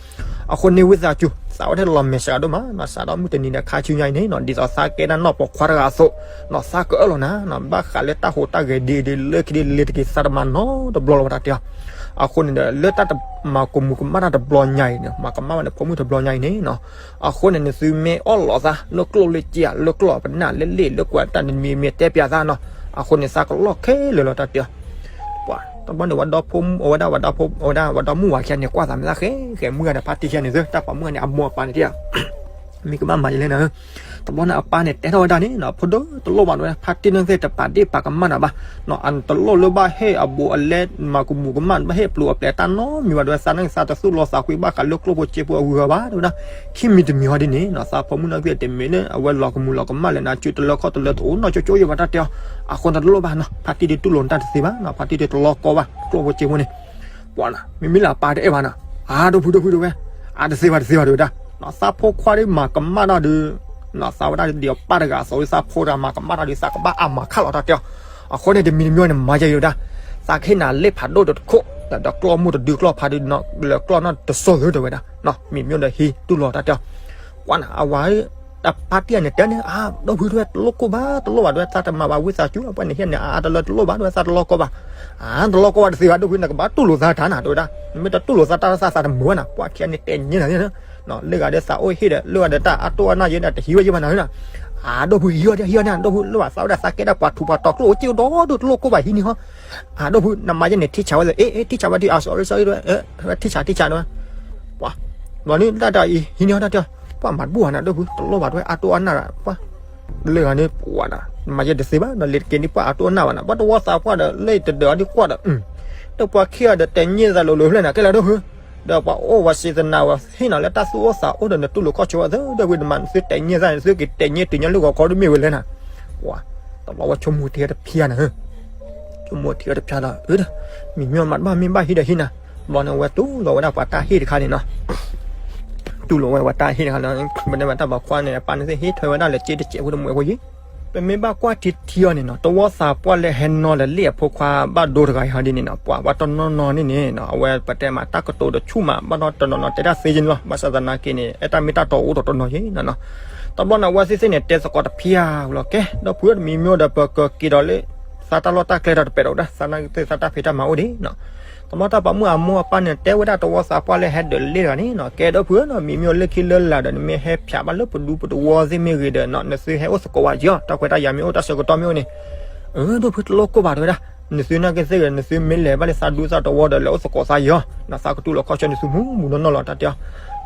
အဃိန့ၣ်ဝံသးစူၤ သးဝဲထဲလီၤမဲာ်ဆှးဒိၣ်မးနီၤ စးထီၣ်မုၢ်တနံၤဒီးခါဆူညါအံၤန့ၣ်နီၤ ဒ်သိးသးကဲဒၣ်နီၢ်ပိာ်ခွါတဂၤအသိးနီၤ သးကအၢၣ်လီၤနၤနီၤ ဘၣ်ဃးလၢတၢ်ဟူးတၢ်ဂဲၤဒ်အံၤဒ်လၢခံဒ်လဲၤတက့ၤသးတမၤနီတဘျီလၢၤဝဲတၢ်တဲအီၤ အဃိန့ၣ်ဒီး လၢတၢ်တမၤကမူၤကမၣ်တၢ်တဘျီညါအံၤန့ၣ် မၤကမၣ်ဘၣ်န့ၣ် ဖိမုၣ်တဘျီညါအံၤန့ၣ်နီၤ, အဃိန့ၣ် နသုမ့ၢ်အီၣ်လီၤသး လၢကျိၣ်လၢစ့ လၢကျိၣ်ပနၢ်လၢလ့ၣ်လၢကွၢ် တၢ်နမံၤမ့ၢ်တဲပျးသးနီၤ, အဃိန့ၣ် သးကလီၢ်ခဲလၢာ်လီၤတၢ်တဲအီၤ, ပှၤတဘျီန့ၣ် ဝဲဒီဖိမုၣ် ဝဲဒၣ်ဝဲဒီဖိ ဝဲဒၣ်ဝဲဒီမုၣ်ဝၤခံဂၤန့ၣ် ကွၢ်သးမ့ၢ်သးဃဲဃဲမုၢ်ဂၤန့ၣ် ဖါတံၢ်ခံဂၤန့ၣ်သု တၢ်ပာ်မုၣ်ဂၤန့ၣ် အမိၢ်အပၢ်န့ၣ်တဲအီၤ မ့ၢ်ကဘၣ်မၤယလဲၣ်နၤဧၢ, တဘျီန့ၣ် အပၢ်န့ၣ်တဲထီၣ်ဝဲဒၣ်န့ၣ်နီၤ ဖိဒိၣ်တလိၣ်ဘၣ်ဝဲ ဖါတံၢ်န့ၣ်သ့ၣ်တပာ်ဒ့ၣ်ပာ်ကမၣ်နၤဘၣ်, အတလိၣ်လၢဘၣ်ဟ့ၣ်အဘူးအလဲ မၤကမူၤကမၣ် ဘၣ်ဟ့ၣ်ပျိၤအပျဲၢ်တၢ်နီတမံၤဘၣ် တဲဝဲ သးန့ၣ်သးတသူၣ်လီသးကွံဘၣ်ဃးလၢကျိၣ်ဖိစ့ဖိအဂုၤအဂၤဘၣ် တဲဝဲဒၣ်, ခံမံၤတမံၤဟီဒ်န့ၣ်နီၤ သးဖိမုၣ်န့ၣ်သ့ၣ်တမ့ၢ်လၢအဝဲလီၤကမူၤလီၤကမၣ်လၢနၤ စုတလၢခီၣ်တလၢတအိၣ်နီၢ်ကၠိကၠိယဲၢ်ဘၣ် တၢ်တဲအီၤ, အဃိန့ၣ်တလိၣ်ဘၣ်နီၤ ဖါတံၢ်ဒ်တူၢ်လိာ်နတၢ်တသ့ဘၣ်နီၤ ဖါတံၢ်ဒ်တလီၤကီဘၣ် ကျိၣ်ဖိစ့ဖိန့ၣ် ပှၤနီၤ မ့မ့ၢ်လၢအပၢ်တအဲၣ်ဘၣ်နီၤ, အါ ဒိၣ်ဖု ဒိၣ်ဖု တဲဝဲ, အါ တသ့ဘၣ် တသ့ဘၣ် တဲဝဲဒၣ်, သးဖိခွါဒ်မၤကမၣ်တၢ်ဒီး သးဝဲဒၣ်ဒ်အပၢ်တဂၤအသိး သးဖိတဂၤမၤကမၣ်တၢ်ဒီး သးကဘၣ်အါမးခးလီၤတၢ်တဲအီၤ, အဃိန့ၣ် တမံၤတမံၤန့ၣ် မၤယဲယိၤဒၣ်, သးကဟ့ၣ်နၤလ့ၣ်ဖးဒိၣ်တခိၣ် ဒီးကျီၢ်မိၢ်တဒုကျီၢ်ဖးဒိၣ် လၢကျီၢ်နီၢ်တစိၤသု တဲဝဲဒၣ်, မံၤမ့ၢ်ဒီးဟံးတူၢ်လိာ်တၢ်တဲအီၤ, ပှၤနီၤ အဝၤ တၢ်ဖါတံၢ်န့ၣ်တဲန့ၣ် အါ ဒိၣ်ဖု တဲဝဲ တလိၣ်ကိၢ်ဘၣ် တလိၣ်ဘၣ် တဲဝဲ သးတမၤဘၣ်ဝံသးစူၤ ပှၤန့ၣ်ဟ့ၣ်န့ၣ် အါ တလၢတလိၣ်ဘၣ် တဲဝဲ သးတလီၤကီဘၣ်, အါ တလီၤကီဘၣ်တသ့ဘၣ် ဒိၣ်ဖု နကဘၣ်တူၢ်လိာ်သးတၢ်နၤ တဲဝဲဒၣ်, နမ့ၢ်တတူၢ်လိာ်သးတၢ်သးသးတမုာ်ဘၣ်နၤ ပှၤခံဂၤန့ၣ်တဲညါနၤ လၢဂၤဒီးသးအိၣ် ဟ့ၣ်ဒီး လၢဂၤဒီးတၢ်အတိၢ်အနၢ်ယဲဒီး တဟံးဝဲယဲၢ်ဘၣ်နၤနၤ, အါ ဒိၣ်ဖု ဟံးဝဲဒၣ် ဟံးဝဲဒၣ် ဒိၣ်ဖု လၢဘၣ်သးဝဲဒၣ်သးကဲဒၣ်ပှၤထူးပှၤတီၤကျိၣ်အိၣ်စ့အိၣ်ဒီးဒိၣ် တလိၣ်ကိၢ်ဘၣ် ဟံးန့ၢ်ဟီ, အါ ဒိၣ်ဖု နမၤယဲန့ၣ် ထံဆးဝဲသ့ အ့ အ့ ထံဆးဝဲဒၣ် အ sorry တဲဝဲ ထံဆး ထံဆး တဲဝဲ, ပှၤ ဘျီန့ၣ် တၢ်တအံၤ ဟံးန့ၢ်ဟီတၢ်တဲအီၤ ပှၤမၤတဘူၣ်ဘၣ်နၤ ဒိၣ်ဖု တလိၣ်ဘၣ် တဲဝဲ အတိၢ်အနၢ် ပှၤ လၢဂၤန့ၣ် ပှၤနီၤ နမၤယဲတသ့ဘၣ်နီၤ လ့ၤတက့ၤန့ၣ် ပှၤအတိၢ်အနၢ်ဘၣ်နၤ ပှၤတဝီသးပှၢ်ဒီး လၢတဒၢးအီၤဒ်ကွၢ်ဒီး ဒီးပှၤခံဂၤဒီးတဲညါသးလိၤလိၤဖျၢၣ်နၤ ကဲလၢဒိၣ်ဖု ဒီးပှၤအိၣ်ဝဲစံးသနာ်ဝဲ ဟ့ၣ်နၤလၢတၢ်သူၣ်အိၣ်သးအိၣ်ဒီး နတူၢ်လိာ်ခီၣ်ဆိးဝဲသ့ ဒိၣ်ဖု နမၤနသုတဲညါသး နသုက့ၤတဲညါတုၤညါလၢဂီၤခီဒ်မ့ၢ်ဝဲလဲၣ်နၤ, ပှၤ တဘျီဝဲဆိကမိၣ်ထံတဖျါနၤ ဆိကမိၣ်ထံတဖျါဒီး အၢ မံၤမ့ၢ်မၤတဘၣ်မ့ၢ်ဘၣ် ဟံးဒီးဟံးနၤ, ဘျီန့ၣ် အဝဲတူၢ်လိာ်ဝဲဒၣ်ပှၤတၢ်ဟ့ၣ်တခါန့ၣ်နီၤ, တူၢ်လိာ်ဝဲပှၤတၢ်ဟ့ၣ်တခါလီၤ, ပန့ၢ်ဘၣ်တၢ်ဘၣ်ခွါန့ၣ် အပၢ်န့ၣ်သ့ၣ်ဟ့ၣ်ထွဲဝဲဒၣ်လၢစ့တစဲးဖိတမှဲးဖိယံၤ, ပမ့ၢ်ဘၣ်ကွၢ်ထံထံအီၤန့ၣ်နီၤ တဝီသးပှၢ်လၢဟဲနီၤဒီးလ့ၣ်အဖိခွါဘၣ်ဒိတဂၤအံၤဟီဒ်န့ၣ်နီၤ ပှၤဘၣ်တနီၤနီၤန့ၣ်န့ၣ်နီၤ အဝဲပတဲမးတၢ်ကတိၤဒီးဆူၣ်မး ဘၣ်ဒီးတနီၤနီၤတဲတၢ်သ့ယဲန့ၣ်လီၤ. ဘၣ်ဆၣ်သနာ်က့န့ၣ် အဲၣ်တၢ်မ့ၢ်တၢ်တီအိၣ်ဒီးတနီၤယဲနီၤနီၤ တဘျီန့ၣ် အဝဲသ့ၣ်သ့ၣ်န့ၣ် တဲသကိးတဖၣ်ဧါလီၤ ကဲ ဒီပုၢ်ဝဲၢ်တမံၤမ့ၢ်ဒီး ပကက့ၤဒီးလၢ သးတၢ်လီၢ်တၢ်ကျဲဒီးတပဲာ်ဒီးဝဲဒၣ် သးနာ်က့သ့ၣ်သးတၢ်ဖံးတၢ်မၤအိၣ်ဒံးနီၤ တဘျီတၢ်ပာ်မုၣ်အမိၢ်အပၢ်န့ၣ် တဲဝဲဒၣ်တဝီသးပှၢ်လၢဟဲဒီးလ့ၣ်တဂၤန့ၣ်နီၤ ကဲဒီပုၢ်ဝဲၢ်နီၤ မံၤမ့ၢ်အိၣ်လၢခံလၢလာ်ဒီး နမ့ၢ်ဟဲဖျးဘၣ်လၢပဒူပတဝီသ့ၣ်မ့ၢ်ဂ့ၤဒီးနီၤ နသုဟဲအိၣ်သကိးဝဲက့ၤအီၤ တၢ်ခွဲးတၢ်ယာ်မ့ၢ်အိၣ်တၢ်ဆၢကတီၢ်မ့ၢ်အိၣ်န့ၣ် အၢ ဒီပုၢ်ဝဲၢ်တလိၣ်ကိၢ်ဘၣ်တဲဝဲဒၣ် နသုနာ်က့သ့ၣ်ဂ့ၤ နသုမ့ၢ်လဲၤဘၣ်လၢသးဒူသးတဝီဒီး လဲၤအိၣ်သကိးသးယီၤ နသးကတူၢ်လီၤခီဆၢနသုမူမူနီၢ်နီၢ်လီၤ တၢ်တဲအီၤ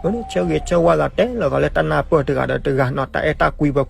အၢ ဆၢဂ့ၤဆၢဝါသးတဲလီၤသးလၢတၢ်နၢ်ပၢၢ်တဂၤဒီးတဂၤနီၤ တၢ်အဲၣ်တၢ်ကွံပှၤ